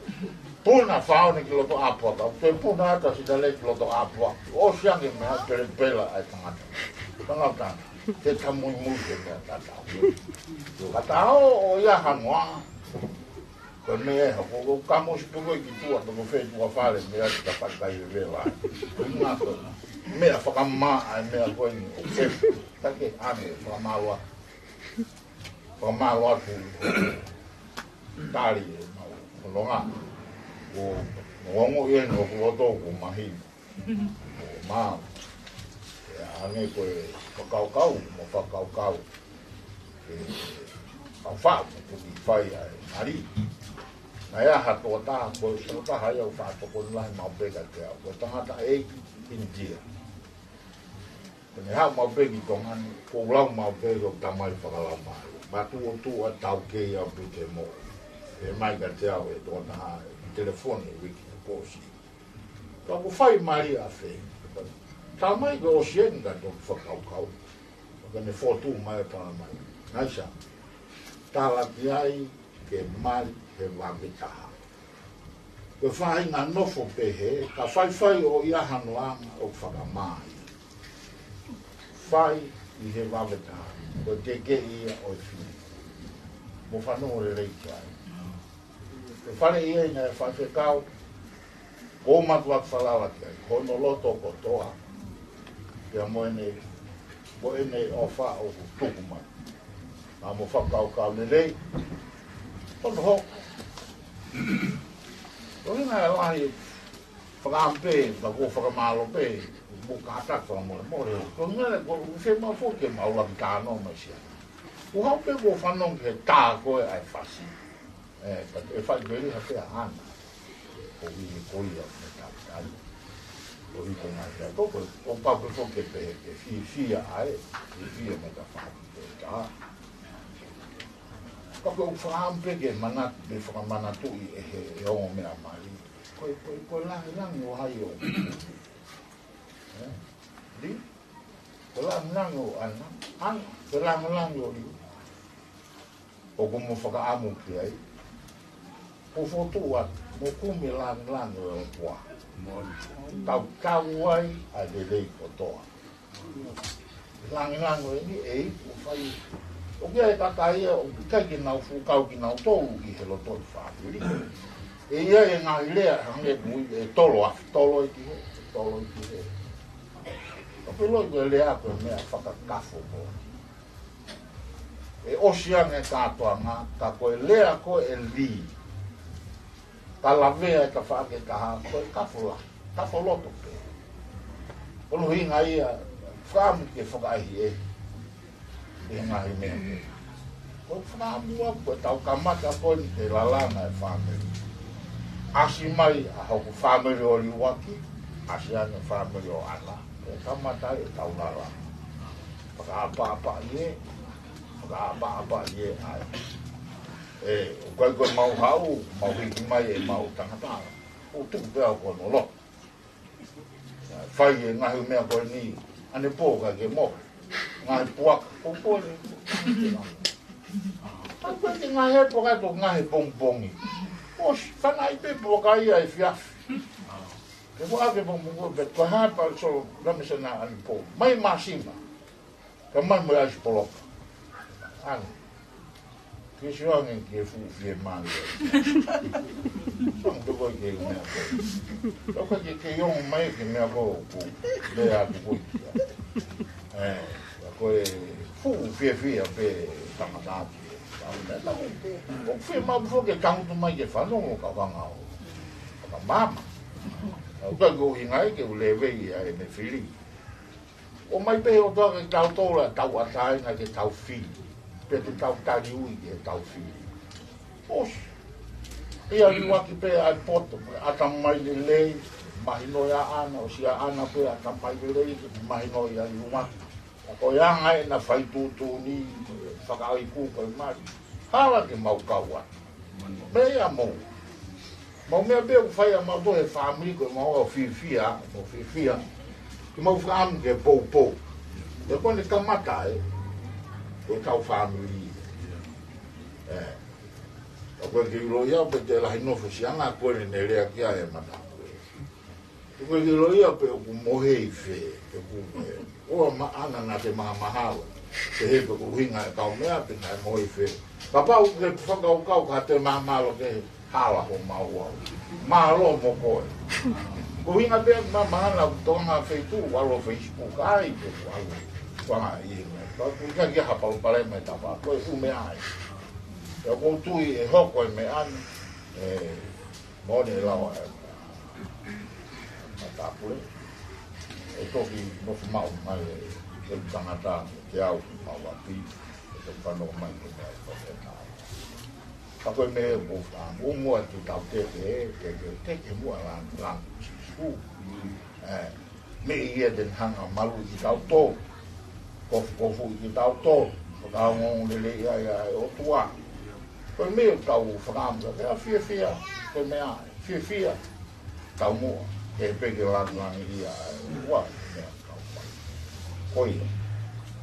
Puna Fāone ki loto ʻā puaka, toe puna atu ʻa Sitaleki ki loto ʻā puaka. ʻOsi ange meʻa pelepela ʻa e tangata. Tangata. Te ta muimui ke meʻa tatau. Ka ta ō ʻo ʻi ai ha noa. Ko e meʻa ʻe hoko, ko e kamo sipu ko ē ki tuʻa, pe ko fē tuʻa fale, meʻa ki ta fakakai vevela. Ko e ngā ko e meʻa fakamā, ʻa e meʻa ko eni, ʻo ke, ta ke ane, fakamālō atu. Fakamālō atu. Tali, ʻe mau, nonga. Ko, nongo ʻi he, no, ko loto, ko mahino. ʻO mau. ʻE, hangē ko e fakakaukau, mo fakakaukau. ʻE, kau faʻu, mo tuki fai ʻa e mali. Naʻe ʻi ai ha tokotaha, ko e tokotaha ia ʻoku faʻa tokoni lahi maʻu pē kiate au. Ko e tangataʻeiki ʻInitia. Ko ʻene haʻu maʻu pē ki Tonga ni, ko e lau maʻu pē ko e tamai fakalaumālie. Matuʻotuʻa taukei au pē ke mo. ʻE mai kiate au ʻe he tokotaha, telefoni ʻi he uike kuo ʻosi. Ka ʻoku fai mali ʻa fē. Tamai ko e ʻosi eni ka toki fakakaukau. Ka ne fotu mai ʻo tala mai. Naisa. Tala ki ai ke mali he vave taha. Ko e faʻahinga nofo pehē, ka faifai ʻo ʻi ai ha noaʻanga ʻoku fakamā ai. Fai ʻi he vave taha. Ko e tekeʻi ia ʻo e fili. Mo fanongo lelei ki ai. Ko e fale ia ʻi he faifekau, ko e mātuʻa falala ki ai, hono loto kotoa. Pea mo ʻene, mo ʻene ʻofa ʻoku tuku mai. Naʻa mo fakakaukau lelei, hono hoko. Ko e ʻuhinga ia ʻoku fakaʻamu pē, ka ʻoku fakamālō pē, mo kātaki fakamolemole. Ko e ʻuhinga ia ʻoku fiemaʻu foki ke mau laki tānaki mai siana. ʻOku haʻu pē ʻo fanongo ki he tā ko ē ʻa e fasi. ʻE, ka ʻe fai pē liha pē ʻa ʻAna. Ko ia, ko ia, me tā tā. Ko ia ko ngā ia. Ko, ko, ʻoku pau pē foki ke pehē, ke fiefia ai, fiefia mo e tafaʻaki pē tā. Ka ʻoku ou fakaʻamu pē ke manatu, ke fakamanatuʻi ʻe he, ʻe he ongo meʻa mali. Ko e, ko e, ko e langilangi ʻo hai ʻo. ʻE? Li? Ko e langilangi ʻo ʻAna. ʻAna, ko e langilangi ʻo Li. ʻOku mo fakaʻamu ki ai. Ko e fotu atu, mo kumi e langilangi ʻo e ʻOtua. Tau tau ai ʻa e lelei kotoa. Langilangi ʻeni ʻe iku fai. ʻOku ʻi ai e kakai ia ʻoku ʻikai ke nau fuʻu kau kinautolu ʻi he loto ʻo e fāmili. ʻE ʻi ai e ngaahi lea hangē ko e tolo afi, tolo ʻi ki he, tolo ʻi ki he. Ka pē loi ko e lea ko e meʻa fakakafo mo. ʻE ʻosi ange kātoanga, ka ko e lea ko ē Li. Ka lavea e tafaʻaki ʻe taha, ko e kafo la, kafo loto pē. Ko hono ʻuhinga ia, fakaʻamu ke fakaʻehiʻehi, ʻi he ngaahi meʻa pē. Ko e fakaʻamu ʻaku, ko e tau kamata ko eni ke lalanga e fāmili. ʻAsi mai ʻa hoku fāmili ʻo Liuaki, ʻasi ange fāmili ʻo ʻAna, ko e kamata e tau lalanga. Fakaʻapaʻapaʻi ē, fakaʻapaʻapaʻi ē ai. ʻE, ʻoku ʻikai ko e mau haʻu, mau hiki mai ʻemau tangata. ʻO tuku pē au ko hono loto. Fai e ngaahi meʻa ko eni, ʻanepō ka ke mo. Ngaahi puaka, ko ko eni. Ka ko e ngaahi puaka to ngaahi pongipongi. ʻOsi, fanaʻi pē puaka ia ʻi he efiafi. Ke mo ake pongipongi pē, ko e hā pē so, la me se na ʻanepō. Mai māsima. Ka mai mo e ʻaisi poloka. ʻAna. Ke sio ange ki he fuʻu fiemālie. Song toko i ke meʻa ko. Toka ke ke ongo mai ke meʻa ko ku. Lea atu ko ia. ʻE, ko e fuʻu fiefia pē tangata ki. Ka meʻa tau. ʻOku fiemaʻu foki ke tangutu mai ke fanongo ka kanga ʻo. Ka mama. ʻOku ʻikai ko e ʻuhinga ia ke u levei ai ʻene fili. ʻOmai pē ʻe he ʻOtua ke tau tō la tau ʻatāina ke tau fili. Pea te tau tali ui ke tau fili. ʻOsi. ʻIa Liuaki pē ʻa e poto, ʻatamai lelei, mahino ia ʻAna, ʻosi ia ʻAna pē ʻatamai lelei, mahino ia Liuaki. Ka ko e anga ʻena fai tuʻutuʻuni, fakaʻaiku ko e mali. Hala ke mau kau atu. Meʻa ia mou. Mau meʻa pē ʻoku fai ʻa mautolu he fāmili ko e mau ʻo fiefia, mau fiefia. Ke mau fakaʻamu ke poupou. He ko ʻene kamata ē, ko e kau fāmili. ʻE. ʻOku ke ʻilo ia pē te lahi nofo siana ko ʻene ne lea ki ai e mata. ʻOku ke ʻilo ia pē ʻoku mohe ʻi fē, ʻoku ke. ʻOua maʻana naʻa te mahamahalo. Ke he pē ko e ʻuhinga e kau meʻa pē naʻe mohe ʻi fē. Kapau ke fakakaukau ka te mahamahalo ke hala ho mau au. Mālō mo koe. Ko e ʻuhinga pē ma mahamahalo ʻoku tō ngā feituʻu, ʻalu Facebook ai pē ʻoku ʻalu. Ko ngā ʻi he meʻa. Ka ʻoku ʻikai ke ha palopalema e tapa. Ko e ʻume ai. ʻE ʻoku ou tui ʻe hoko e meʻa ni. ʻE Mone lau ʻa e matāpule. ʻE toki nofo maʻu mai e, e tangata, ke au, mau api, ʻe toki fanongo mai ke meʻa e toki e tau. Ka ko e meʻa ʻoku ou fakaʻamu, ʻo mua ke tau teke, ke, ke, teke muʻa langi, langi, Sīsū. ʻE, meʻa ia te ne hanga malu kitautolu. Kofukofuʻi kitautolu. Fakaongoongo lelei ai ʻa e ʻOtua. Ko e meʻa ʻoku tau fakaʻamu ka, ke fiefia, ko e meʻa, fiefia. Tau muʻa, ke peke langilangiʻia ʻa e ʻOtua, meʻa tau fai. Ko ia.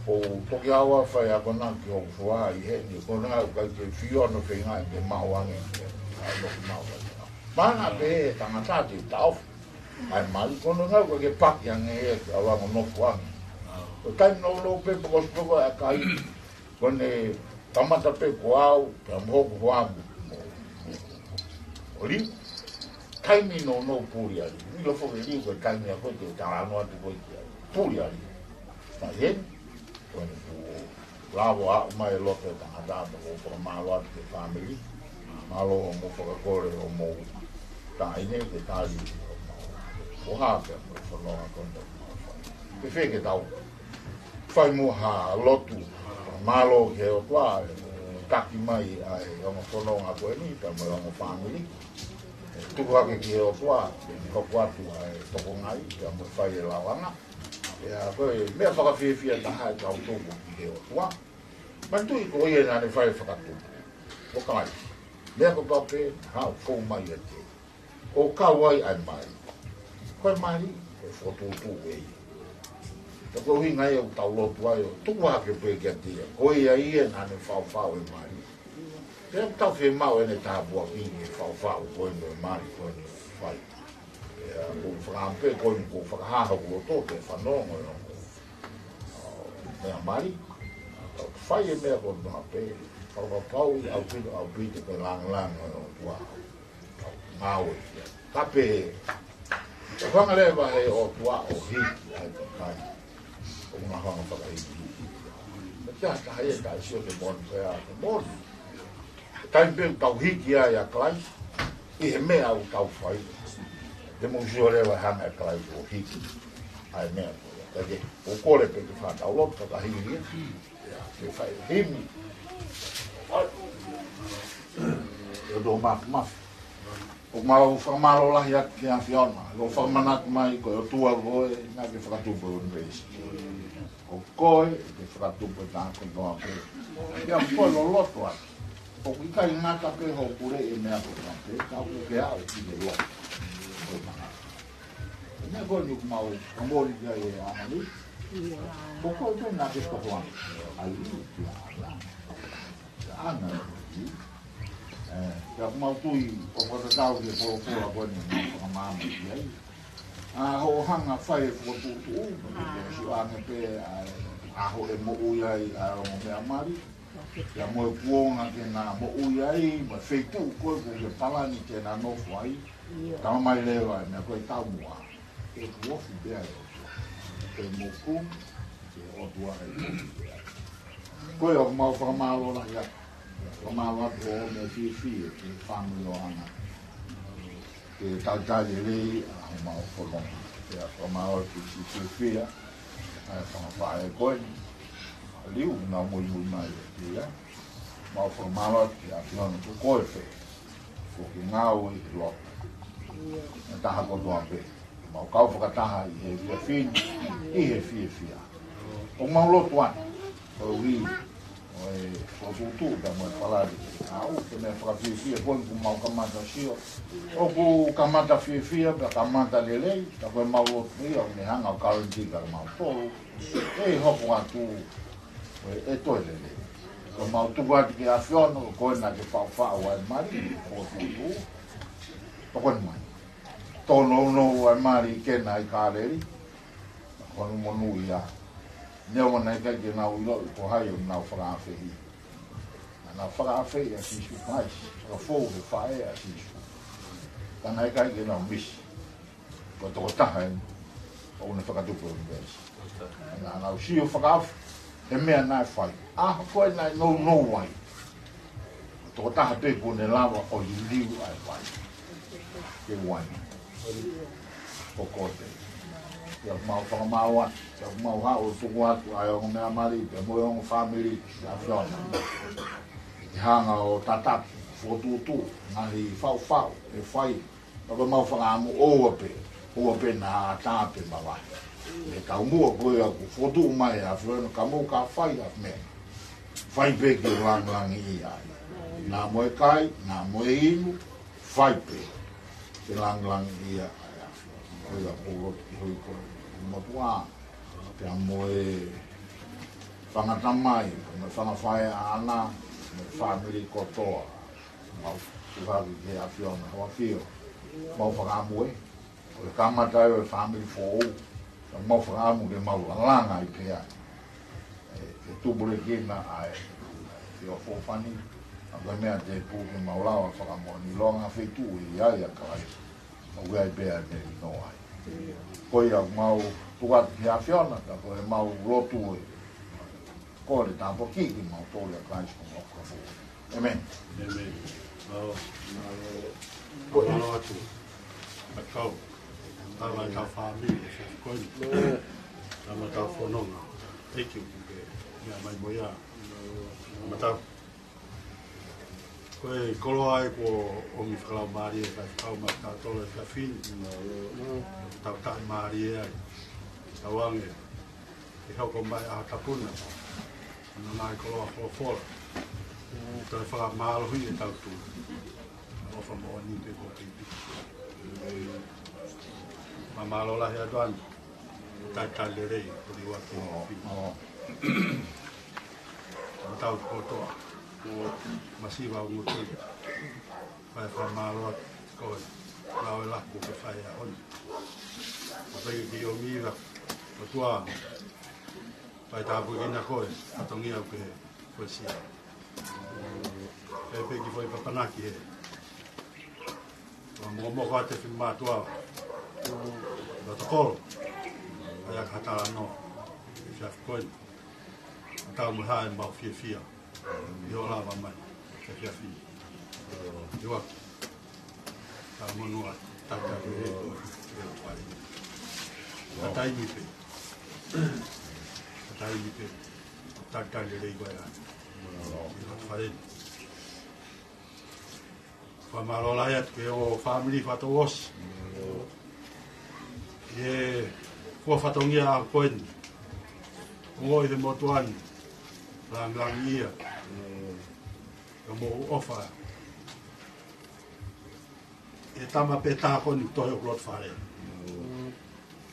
ʻOku ou toki ʻalu ʻo fai akonaki ʻo fua ʻi heni, ko e ʻuhinga ʻoku ʻikai ke fio ʻa hono feinga ke maʻu ange, ke ʻalu ʻo maʻu ange. Mana pē he tangata te taofi. ʻAi mai, ko hono ʻuhinga ʻoku ʻikai ke paki ange ia ke ʻalu ʻo nofo ange. Ko e taimi nounou pē poko sipoko ʻa kai. Ko ʻene kamata pē ko au, pea mo hoku hoa mo. ʻO Liu, taimi nounou puli ai. ʻIlo foki Liu ko e taimi ʻa ko ē te talanoa atu ko ē ki ai. Puli ai. Mai heni, ko ʻene fuʻu lava aʻu mai e loto e tangata, pea ko e fakamālō atu ki he fāmili. Mālō hoʻomou fakakole hoʻomou Taʻahine ke tali ʻo hake mo e fononga ko eni ʻoku mau fai. Ke fē ke tau fai muʻa ha lotu mālō ki he ʻOtua, ʻe taki mai ʻa e ongo fononga ko eni, pea mo e ongo fāmili. ʻE tuku hake ki he ʻOtua, ʻe hoko atu ʻa e tokongaʻi, pea mo e fai e lalanga. ʻIa, ko e meʻa fakafiefia taha ʻetau tuku ki he ʻOtua. Manatuʻi ko ia naʻa ne fai e fakatupu. Ko Kalaisi. Meʻa kotoa pē, haʻu fou mai ʻiate ia. ʻO kau ai ʻa e mali. Ko e mali, ʻe fokotuʻutuʻu ʻe ia. Ko e ʻuhinga ia ʻoku tau lotu ai ʻo tuku hake pē kiate ia. Ko ia ia naʻa ne faʻufaʻu e mali. Pea ʻoku tau fiemaʻu ʻene tāpuaki ke faʻufaʻu ko eni e mali ko eni ʻoku fai. ʻIa, ʻoku ou fakaʻamu pē ko eni ʻoku ou fakahā hoku loto ke fanongo ʻi hoku meʻa mali. ʻOku fai e meʻa kotoa pē. Fakapapauʻi ʻaupito, ʻaupito ko e lāngilangi ʻo e ʻOtua. Ngāue ia. Ka pehē, ʻoku hanga leva ʻe he ʻOtua ʻo hiki ʻa e kakai ʻoku nau hanga fakahikihiki. Meʻa taha ia ʻe taʻe sio ki he moʻoni pea, ki he moʻoni. Taimi pē ʻoku tau hiki ai ʻa Kalaisi, ʻi he meʻa ʻoku tau fai. Te mou sio leva hanga ʻe Kalaisi ʻo hiki ʻa e meʻa ko ia. Ka ke, ʻoku ou kole pē ke fakatau lotu, fakahili ia. Ke fai himi. ʻE ʻOtua Māfimafi. ʻOku mau fakamālō lahi atu ki he ʻAfiona. ʻOku fakamanatu mai ko e ʻOtua koe naʻa ke fakatupu e ʻunivēsi. Ko koe ʻoku ke fakatupu e taha kotoa pē. ʻIa, ko e loloto atu. ʻOku ʻikai ngata pē hoʻo puleʻi e meʻa kotoa pē, ka ʻoku ke aʻu ki he loto. Ko e mana. Ko e meʻa ko eni ʻoku mau fakamoʻoni ki ai ʻe ʻAna Lī. Ko koe pē naʻa ke tohoa. ʻAi, ʻia, ʻia. ʻAna Lī. ʻE, ʻoku mau tui ʻoku fakatatau ki he folofola ko eni ʻoku mau fakamaama ki ai. ʻA hoʻo hanga fai e fokotuʻutuʻu, ʻoku ke sio ange pē ʻa e ʻaho ʻe moʻui ai ʻa e ongo meʻa mali. ʻIa, mo e kuonga ke na moʻui ai, mo e feituʻu ko ē ʻoku ke palani ke na nofo ai. ʻIo. Tala mai leva e meʻa ko e taumuʻa. ʻOku ofi pē ʻa e ʻOtua. Ko e moku, ko e ʻOtua ʻe moku pē ai. Ko ia ʻoku mau fakamālō lahi atu. Fakamālō atu ʻo e meʻa fiefia ki he fāmili ʻo ʻAna. Ke talitali lelei ʻa homau fononga. Pea fakamālō atu ki he fiefia ʻa e fanga faʻē ko eni. Liu na muimui mai ʻiate ia. Mau fakamālō atu ki he ʻAfiona ko koe pē. ʻOku ke ngāue ʻi he loto. ʻA e taha kotoa pē. Mau kau fakataha ʻi he efiafi ni, ʻi he fiefia. ʻOku mau lotu atu. Koeʻuhi ʻo e fokotuʻutuʻu pea mo e palani. ʻA ʻoku ke meʻa fakafiefia ko eni ʻoku mau kamata sio. ʻOku kamata fiefia, pea kamata lelei, ka ko e mau lotu ia, ʻoku ne hanga ʻo kalenti ka mau tolu. ʻE hoko atu, ʻe, ʻe toe lelei. Ko e mau tuku atu ki he ʻAfiona, ko koe naʻa ke faʻufaʻu ʻa e mali, fokotuʻutuʻu. Tokoni mai. Tōnounou ʻa e mali ke na ʻi Kāleli. Ko hono monūʻia. Neongo naʻe ʻikai ke nau ʻiloʻi ko hai ʻoku nau fakaafeʻi. Naʻa nau fakaafeʻi ʻa Sīsū Kalaisi, fakafou he faʻē ʻa Sīsū. Ka naʻe ʻikai ke nau misi. Ko e tokotaha eni, ʻoku ne fakatupu e ʻunivēsi. Naʻa nau sio fakaafeʻi, he meʻa naʻe fai. ʻA, ko e naʻe nounou ai. Tokotaha pē kuo ne lava ʻo liliu ʻa e vai. Ke vai. Ko koe pē. ʻIa mau fakamālō atu, ʻia mau haʻu ʻo tuku atu ʻa e ongo meʻa mali, pea mo e ongo fāmili, ʻa e ʻAfiona. Ke hanga ʻo tataki, fokotuʻutuʻu, ngaahi faʻufaʻu, ʻe fai. Ka ko e mau fakaʻamu ʻoua pē, ʻoua pē naʻa ʻatā pe mavahe. He taumuʻa ko ia ʻoku fokotuʻu mai ʻe he ʻAfiona ka mou ka fai ha meʻa. Fai pē ke langilangiʻia ai. Naʻa mo e kai, naʻa mo e inu, fai pē. Ke langilangiʻia ai ʻa e ʻAfiona. Ko ia ʻoku ou lotu ki he houʻeiki ko e motuʻa. Pea mo e fanga tamai, mo e fanga faʻē ʻa ʻAna, mo e fāmili kotoa. Mau tuku hake ki he ʻAfiona, ʻofa ʻafio. Mau fakaʻamu ē. Ko e kamata ē ʻo e fāmili foʻou. Ka mau fakaʻamu ke mau lalanga ai pē ai. ʻE, ke tupulekina ʻa e ʻafio feʻofoʻofani. ʻA ko e meʻa tēpū ke mau lava fakamoʻoni ʻi he ngaahi feituʻu ʻe ʻi ai ʻa Kalaisi. ʻOku ʻi ai pē ʻa e melino ai. Ko ia mau tuku atu ki he ʻAfiona, ka ko e mau lotu ē. Kole tāpuakiʻi kimautolu ʻia Kalaisi ko homau fakafofonga. ʻĒmeni. ʻĒmeni. Mālō. Mālō. Ko e mālō atu. Fakau. Tama tau fāmili, e fia koini. Tama tau fononga. Thank you. Ke mea mai mo ia. Tama tau. Ko e koloa ē kuo ʻomi fakalaumālie, kae fakau mai kia tautolu e fefine. Tau taʻimālie ai. Tauange. ʻE hoko mai ʻa Tapuna. ʻA e ngaahi koloa folofola. Toe fakamālohi e tau tu. ʻOfa moʻoni pē ko pipi. Fakamālō lahi atu ʻa e talitali lelei, ko e liua ki. Tau kotoa. Masiva ʻo Ngutu. Fai fakamālō atu ko e ngāue lahi kuo ke fai he ʻaho ni. Kae pehē ki ʻOmira, ʻOtua, fai tāpuekina koe, fatongia ʻoku ke fuesia. Pea pehē ki foʻi papanaki he. Ua momoko atu e fefine mātuʻa. Ua tokolo. ʻAi ʻa e talanoa. E fia koini. Tau mo hae mau fiefia. ʻI hoʻo lava mai. E fia fini. ʻIo. Tau monū atu. Tau tau e. Ka taimi pē. Ka taimi pē. Tau tau lelei ko ē ʻa. ʻI hoʻo fale. Fakamālō lahi atu ki hoʻo fāmili fakatouʻosi. ʻI he fua fatongia ʻa koeni. Ongoʻi he motuʻa ni. Langilangiʻia. Ka mou ʻofa. ʻE tama pē taha koeni toe ʻoku loto fale.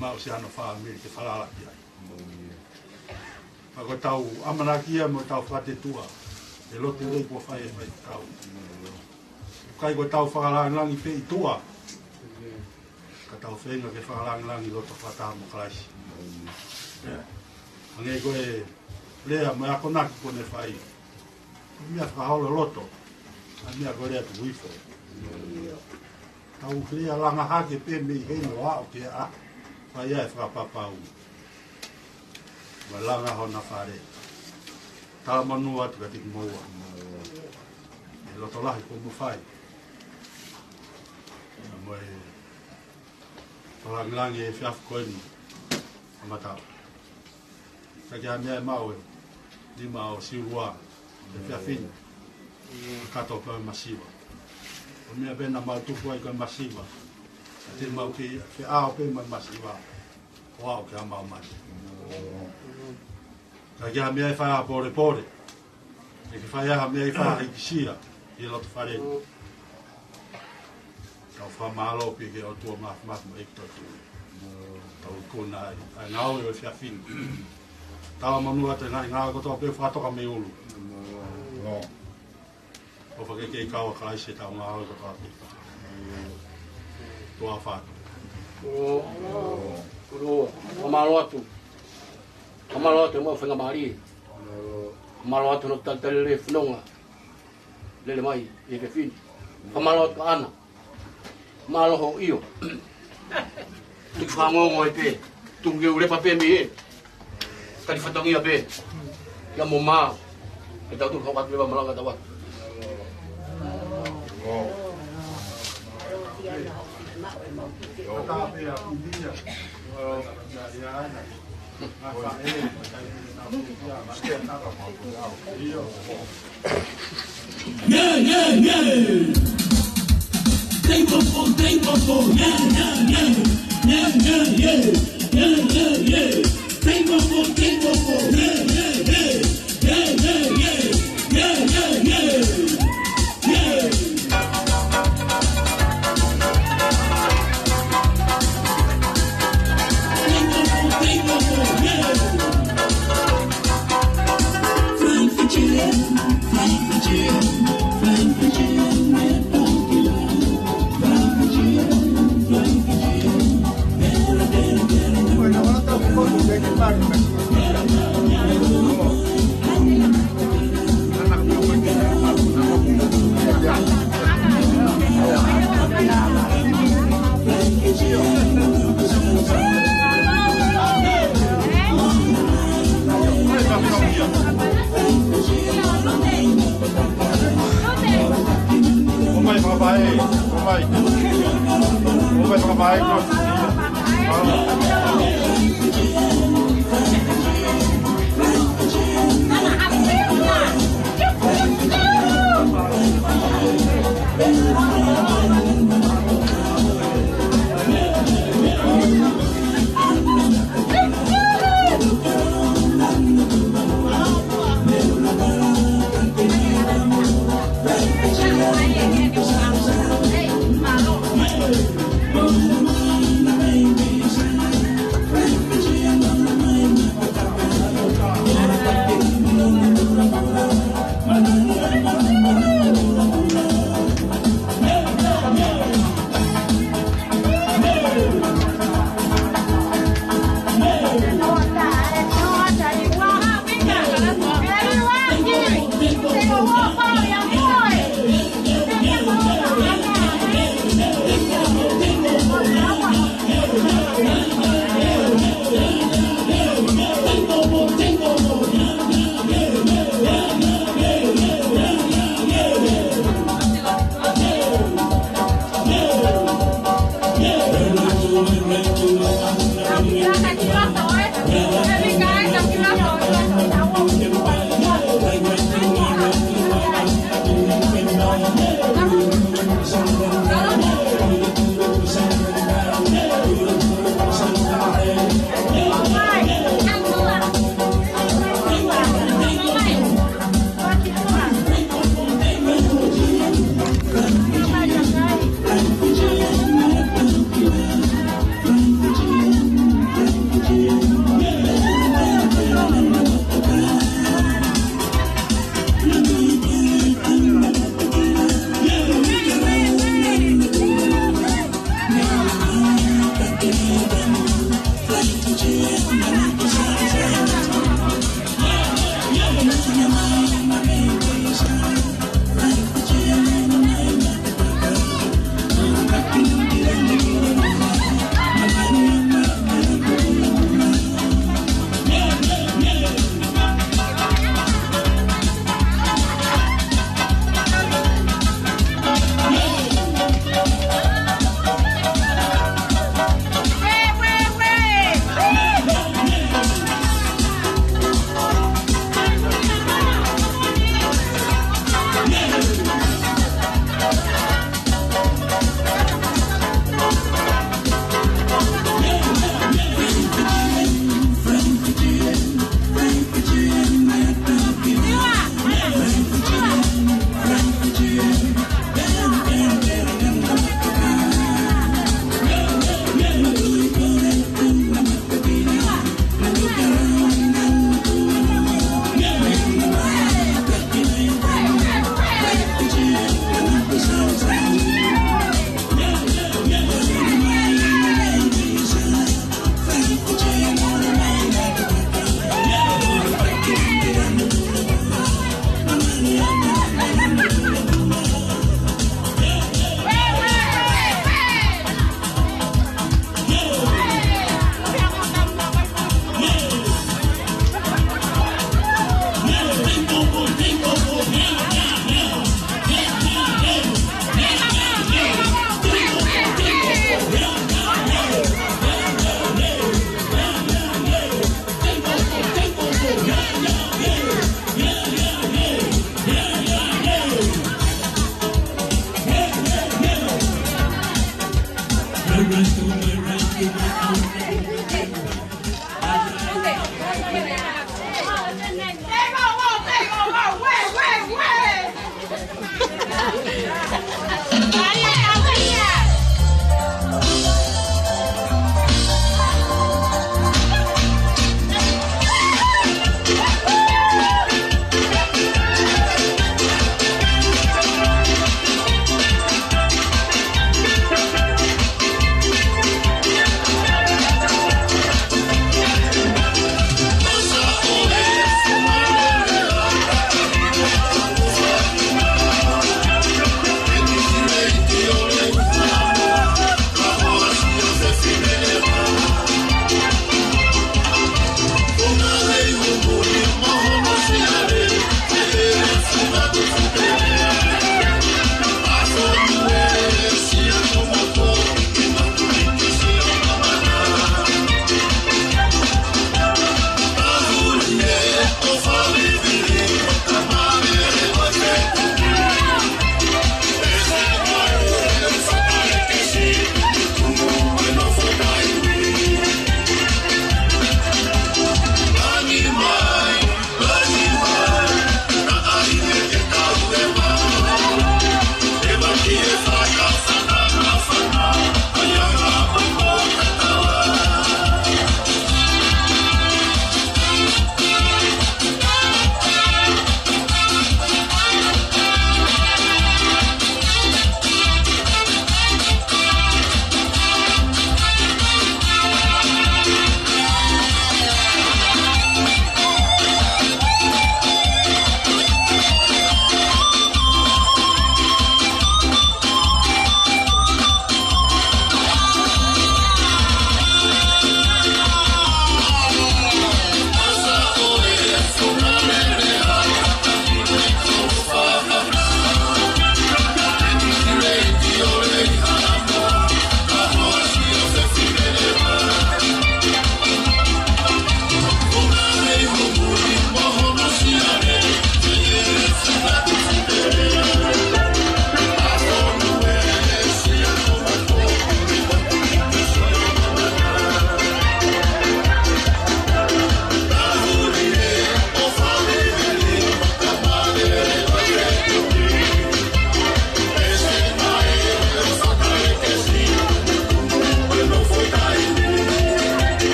Maʻu siʻano fāmili ke falala ki ai. Ka ko ʻetau ʻamanaki ia mo ʻetau fakatetuʻa. E lotu lelei kuo fai ʻe faifekau. ʻIkai ko ʻetau fakalangilangi pē ʻi tuʻa. Ka tau feinga ke fakalangilangi loto fakataha mo Kalaisi. Hangē ko e lea mo e akonaki kuo ne fai. Meʻa fakaholo loto. ʻA e meʻa ko e lea tuku hifo. Tau lea langa hake pē mei heni ʻo aʻu ki he ʻaho. Fai ai e fakapapau. Mo e langa hona fale. Talamonū atu kiate kimoua. E loto lahi kuo mou fai. Mo e fakalangilangi e efiafi ko eni. Kae ʻatā. Ka ke ʻai meʻa ʻe maʻu e nima ʻo Siulua, e efiafi ni. Kato pē masiva. Ko e meʻa pē naʻa mau tupu ai ko e masiva. Ka te mau kei feʻao pē mo e masiva. ʻO aʻu ki he maʻu mate. Ka ke ʻai meʻa ʻe fai ʻa pōlepole. ʻE ke fai ʻa meʻa ʻe fai ʻa hikisia. ʻI loto fale. Tau fakamālō pē ki he ʻOtua Māfimafi mo e ʻEiki Toetuʻu. Tau ikuna ai ʻa e ngāue ʻo e efiafi ni. Talamonū atu e ngaahi ngāue kotoa pē fakatoka mei ʻulu. ʻOfa ke kei kau ʻa Kalaisi ʻi heʻetau ngāue kotoa pē. Tuʻa ʻofa atu. ʻO, ʻo, fakamālō atu. Fakamālō atu e mau faingamālie. Fakamālō atu hono talitali lelei e fononga. Lele mai, ʻi he efiafi ni. Fakamālō atu ʻAna. Mālō hoʻo ʻio. Tuku fakaongoongo ai pē. Tuku ke u lepa pē mei he. Tali fatongia pē. Ia mo mau. Ke tau tuku hoko atu leva malanga tau atu. Yeah, yeah, yeah. Table for, table for, yeah, yeah, yeah. Yeah, yeah, yeah. Yeah, yeah, yeah. Table for, table for, yeah, yeah, yeah. Yeah, yeah, yeah. Yeah, yeah, yeah. Yeah. Table for, table for, yeah. Flying for Jim, flying for Jim, flying for Jim, yeah, don't give up. Flying for Jim, flying for Jim, better, better, better, better.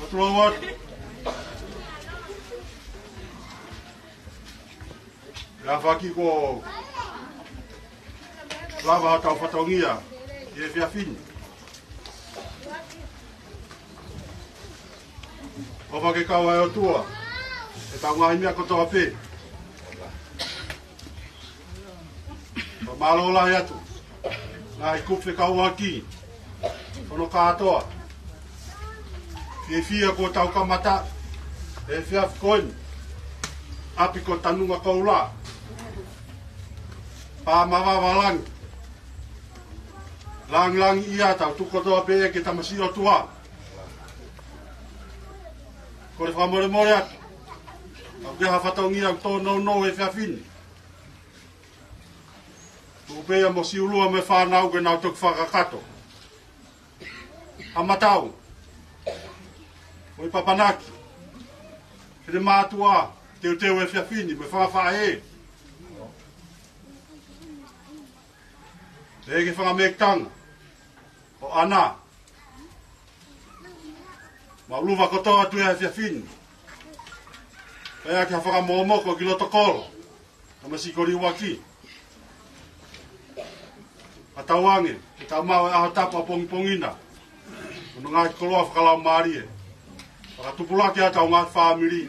Tulou atu. Ia faki ko lava hotau fatongia ʻi he efiafi ni. ʻOfa ke kau ʻa e ʻOtua ʻi he ngaahi meʻa kotoa pē. Fakamālō lahi atu. Ngaahi kupu fekauʻaki, hono kātoa. Fiefia kuo tau kamata he efiafi ko eni. ʻApi ko Tanunga Koula. Pā mavava langi. Langilangiʻia, tau tuku kotoa pē ki he tamasiʻi ʻOtua. Kole fakamolemole atu. Kapau ʻoku ʻi ai ha fatongia ʻoku tōnounou he efiafi ni, tuku pē ia mo Siulua mo e fānau ke nau toki fakakakato. Ha matau. Mo e papanaki. Ke ne mātuʻa teuteu he efiafi ni, mo e fanga faʻē. Pehē ki he fanga mēkitanga. ʻO ʻAna. Mau luva kotoa atu ia he efiafi ni. Pea ke ha fakamomoko ki loto kolo. Tamasiʻi ko Liuaki. Ka tau ange, ke tau maʻu e ʻaho tapu ʻapongipongi na. Hono ngaahi koloa fakalaumālie. Fakatupulaki ʻa hotau ngaahi fāmili.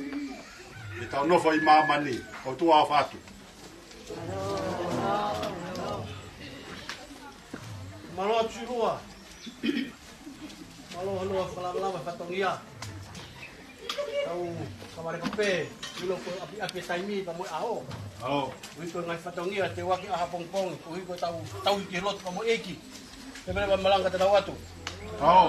Ke tau nofo ʻi māmani. Ko e ʻOtua ʻofa atu. Mālō atu Siulua. Mālō hono fakalavalava fatongia. Tau kavale ka pē, ʻilo ko e ʻapiʻapi e taimi pea mo e ʻaho. ʻAho. ʻUhi ko e ngaahi fatongia, teu ʻaki ʻapongipongi, koeʻuhi ko ʻetau tauhi ki he lotu pea mo e ʻEiki. Pea mele pea malanga tatau atu. ʻAho.